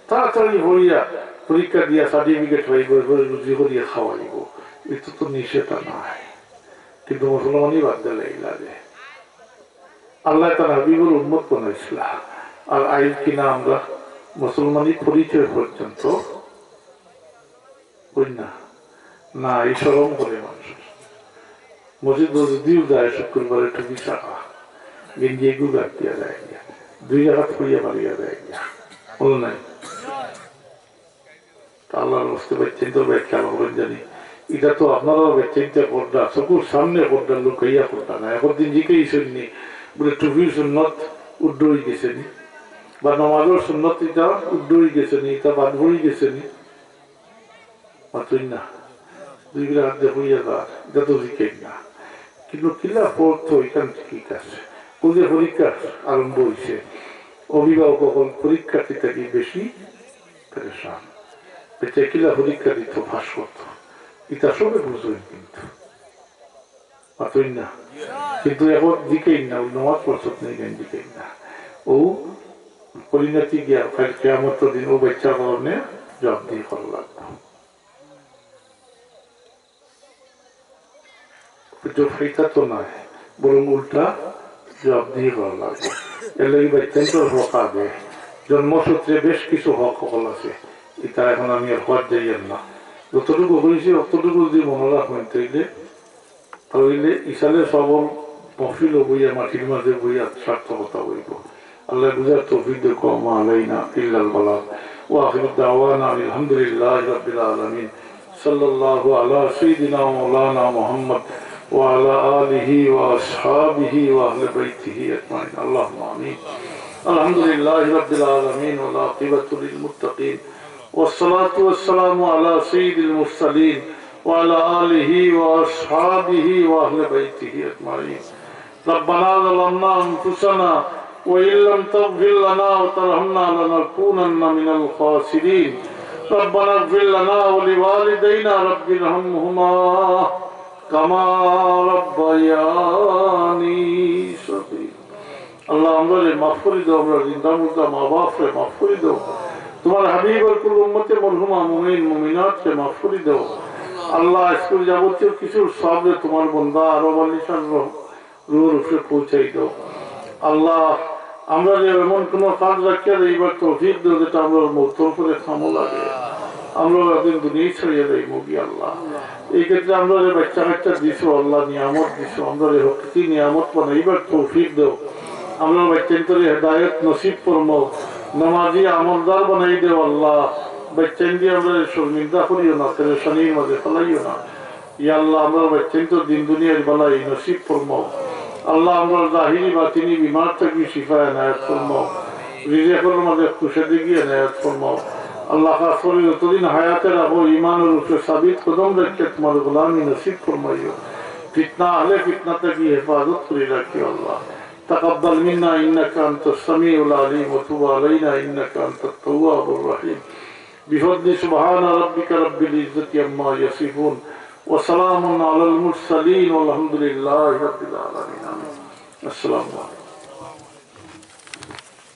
তাড়াতাড়ি হইয়া পরীক্ষা দিয়া সার্টিফিকেট পাইব, এরপরে রুজি করিয়া খাওয়াইব। এটা তো নিষেধ নাই, কিন্তু মুসলমানই বাদ দিলে লাগে। আল্লাহ তার হাবিবুর উম্মত বানাইছিলা, আর আইজ কিনা আমরা মুসলমানি পরিচয় পর্যন্ত কই না। না, এই শরম করে মানুষ। মসজিদ যদিও যায় শুক্রবারে টুপি ছাড়া, গেঞ্জি এগু গাদ দিয়া যায় গিয়া, দুই রাকাত পড়িয়া বাড়িয়া যায় গিয়া। বলো নাই? তা আল্লাহর ওয়াস্তে বাচ্চাইন্তর ব্যাখ্যা করবেন জানি। এটা তো আপনারাও বাচ্চাইন্তে করডা, চকুর সামনে করডা, লুকাইয়া করডা না। একদিন জিজ্ঞেস শুননি, বলে, "টুপির সুন্নত উড্ড হয়ে গেছে নি? বা নমাজের সুন্নত এটা উড্ড হয়ে গেছে নি? এটা বাদ পড়ে গেছে নি?" মাতুই না। দুই বিলা হাত দিয়ে হইয়া যার, এটা তো জিজ্ঞেস না। কিন্তু কিলা পড়তো এখান ঠিক আছে। ও যে পরীক্ষা আরম্ভ হইছে, অভিভাবক অকল পরীক্ষার্থী থাকি বেশি পেরেশান। বেটা কিলা পরীক্ষা দিত, পাস করতো, এটা সবে বুঝইন কিন্তু। মাতুই না। কিন্তু এখন দিকেই না, ওই নমাজ পড়ছত নেই, কেন দিকেই না। ও পরিণতি গিয়া কাল কিয়ামতর দিন ও বাচ্চার কারণে জবাবদিহি করা লাগবে। জবাবদিহিতা তো নয়, বরং উল্টা জবাবদিহি করা লাগবে। এর লাগি বাচ্চাইন্তর হক আগে। জন্মসূত্রে বেশ কিছু হক হকল আছে, এটা এখন আমি আর হওয়ার যাইয়ার না। যতটুকু হয়েছে, অতটুকু যদি মনে রাখবেন, তাইলে, তাইলে ইসালে সবর মহফিল বইয়া, মাটির মাঝে বইয়া সার্থকতা হইব। আল্লাহ বুঝার তৌফিক দেউক। وما علينا إلا البلاغ. وآخر دعوانا أن الحمد لله رب العالمين. صلى الله على سيدنا ومولانا محمد وعلى آله وأصحابه وأهل بيته أجمعين. اللهم آمين. الحمد لله رب العالمين والعاقبة للمتقين والصلاة والسلام على سيد المرسلين وعلى آله وأصحابه وأهل بيته أجمعين. ربنا ظلمنا أنفسنا وإن لم تغفر لنا وترحمنا لنكونن من الخاسرين. ربنا اغفر لنا ولوالدينا رب ارحمهما كما ربياني صغيرا. আল্লাহ, আমরারে মাফ করি দেও, আমরার জিন্দা মুর্দা মা বাপরে মাফ করি দেও। তোমার হাবিবর কুল উম্মতে মরহুমা মুমিন মুমিনাতরে মাফ করি দেও। আল্লাহ, আজকুর যাবতীয় কিছুর সওয়াবরে তোমার বন্দা আরব আলী শাহর রুহর উপরে পৌঁছাই দেও। আল্লাহ, আমরারে এমন কোনো কাজ রাখিয়া যাইবার তৌফিক দেও যেটা আমরার মউতর পরে কামো লাগে। আমরা একদিন দুনিয়া ছাড়িয়া যাইমুগি আল্লাহ। এই ক্ষেত্রে আমরারে বাচ্চা কাচ্চা দিছো আল্লাহ, নিয়ামত দিছো, আমরারে হকিকি নিয়ামত বানাইবার তৌফিক দেও। আমরার বাচ্চাইন্তরে হেদায়েত নসিব ফরমাও, নমাজি আমলদার বানাই দেও আল্লাহ। বাচ্চাইন্তরে আমরারে শর্মিন্দা করিও না, পেরেশানির মাঝে ফালাইও না। ইয়া আল্লাহ, আমরার বাচ্চাইন্তর দিন দুনিয়ার ভালাই নসিব ফরমাও। আল্লাহ, আমরার জাহিরি বাতিনি বিমার থাকি শিফা এনায়েত ফরমাও। রিজিকর মাঝে কুশাদিগি এনায়েত ফরমাও। আল্লাহ, খাস করি যতদিন হায়াতে রাখো, ইমানর উপরে সাবিত কদম রাখিয়া তোমার গোলামি নসিব ফরমাইও। ফিতনা, আহলে ফিতনা থাকি হেফাজত করি রাখিও আল্লাহ। تقبل منا إنك أنت السميع العليم وتب علينا إنك أنت التواب الرحيم. بفضل سبحان ربك رب العزة عما يصفون. وسلام على المرسلين والحمد لله رب العالمين. آمين. السلام عليكم.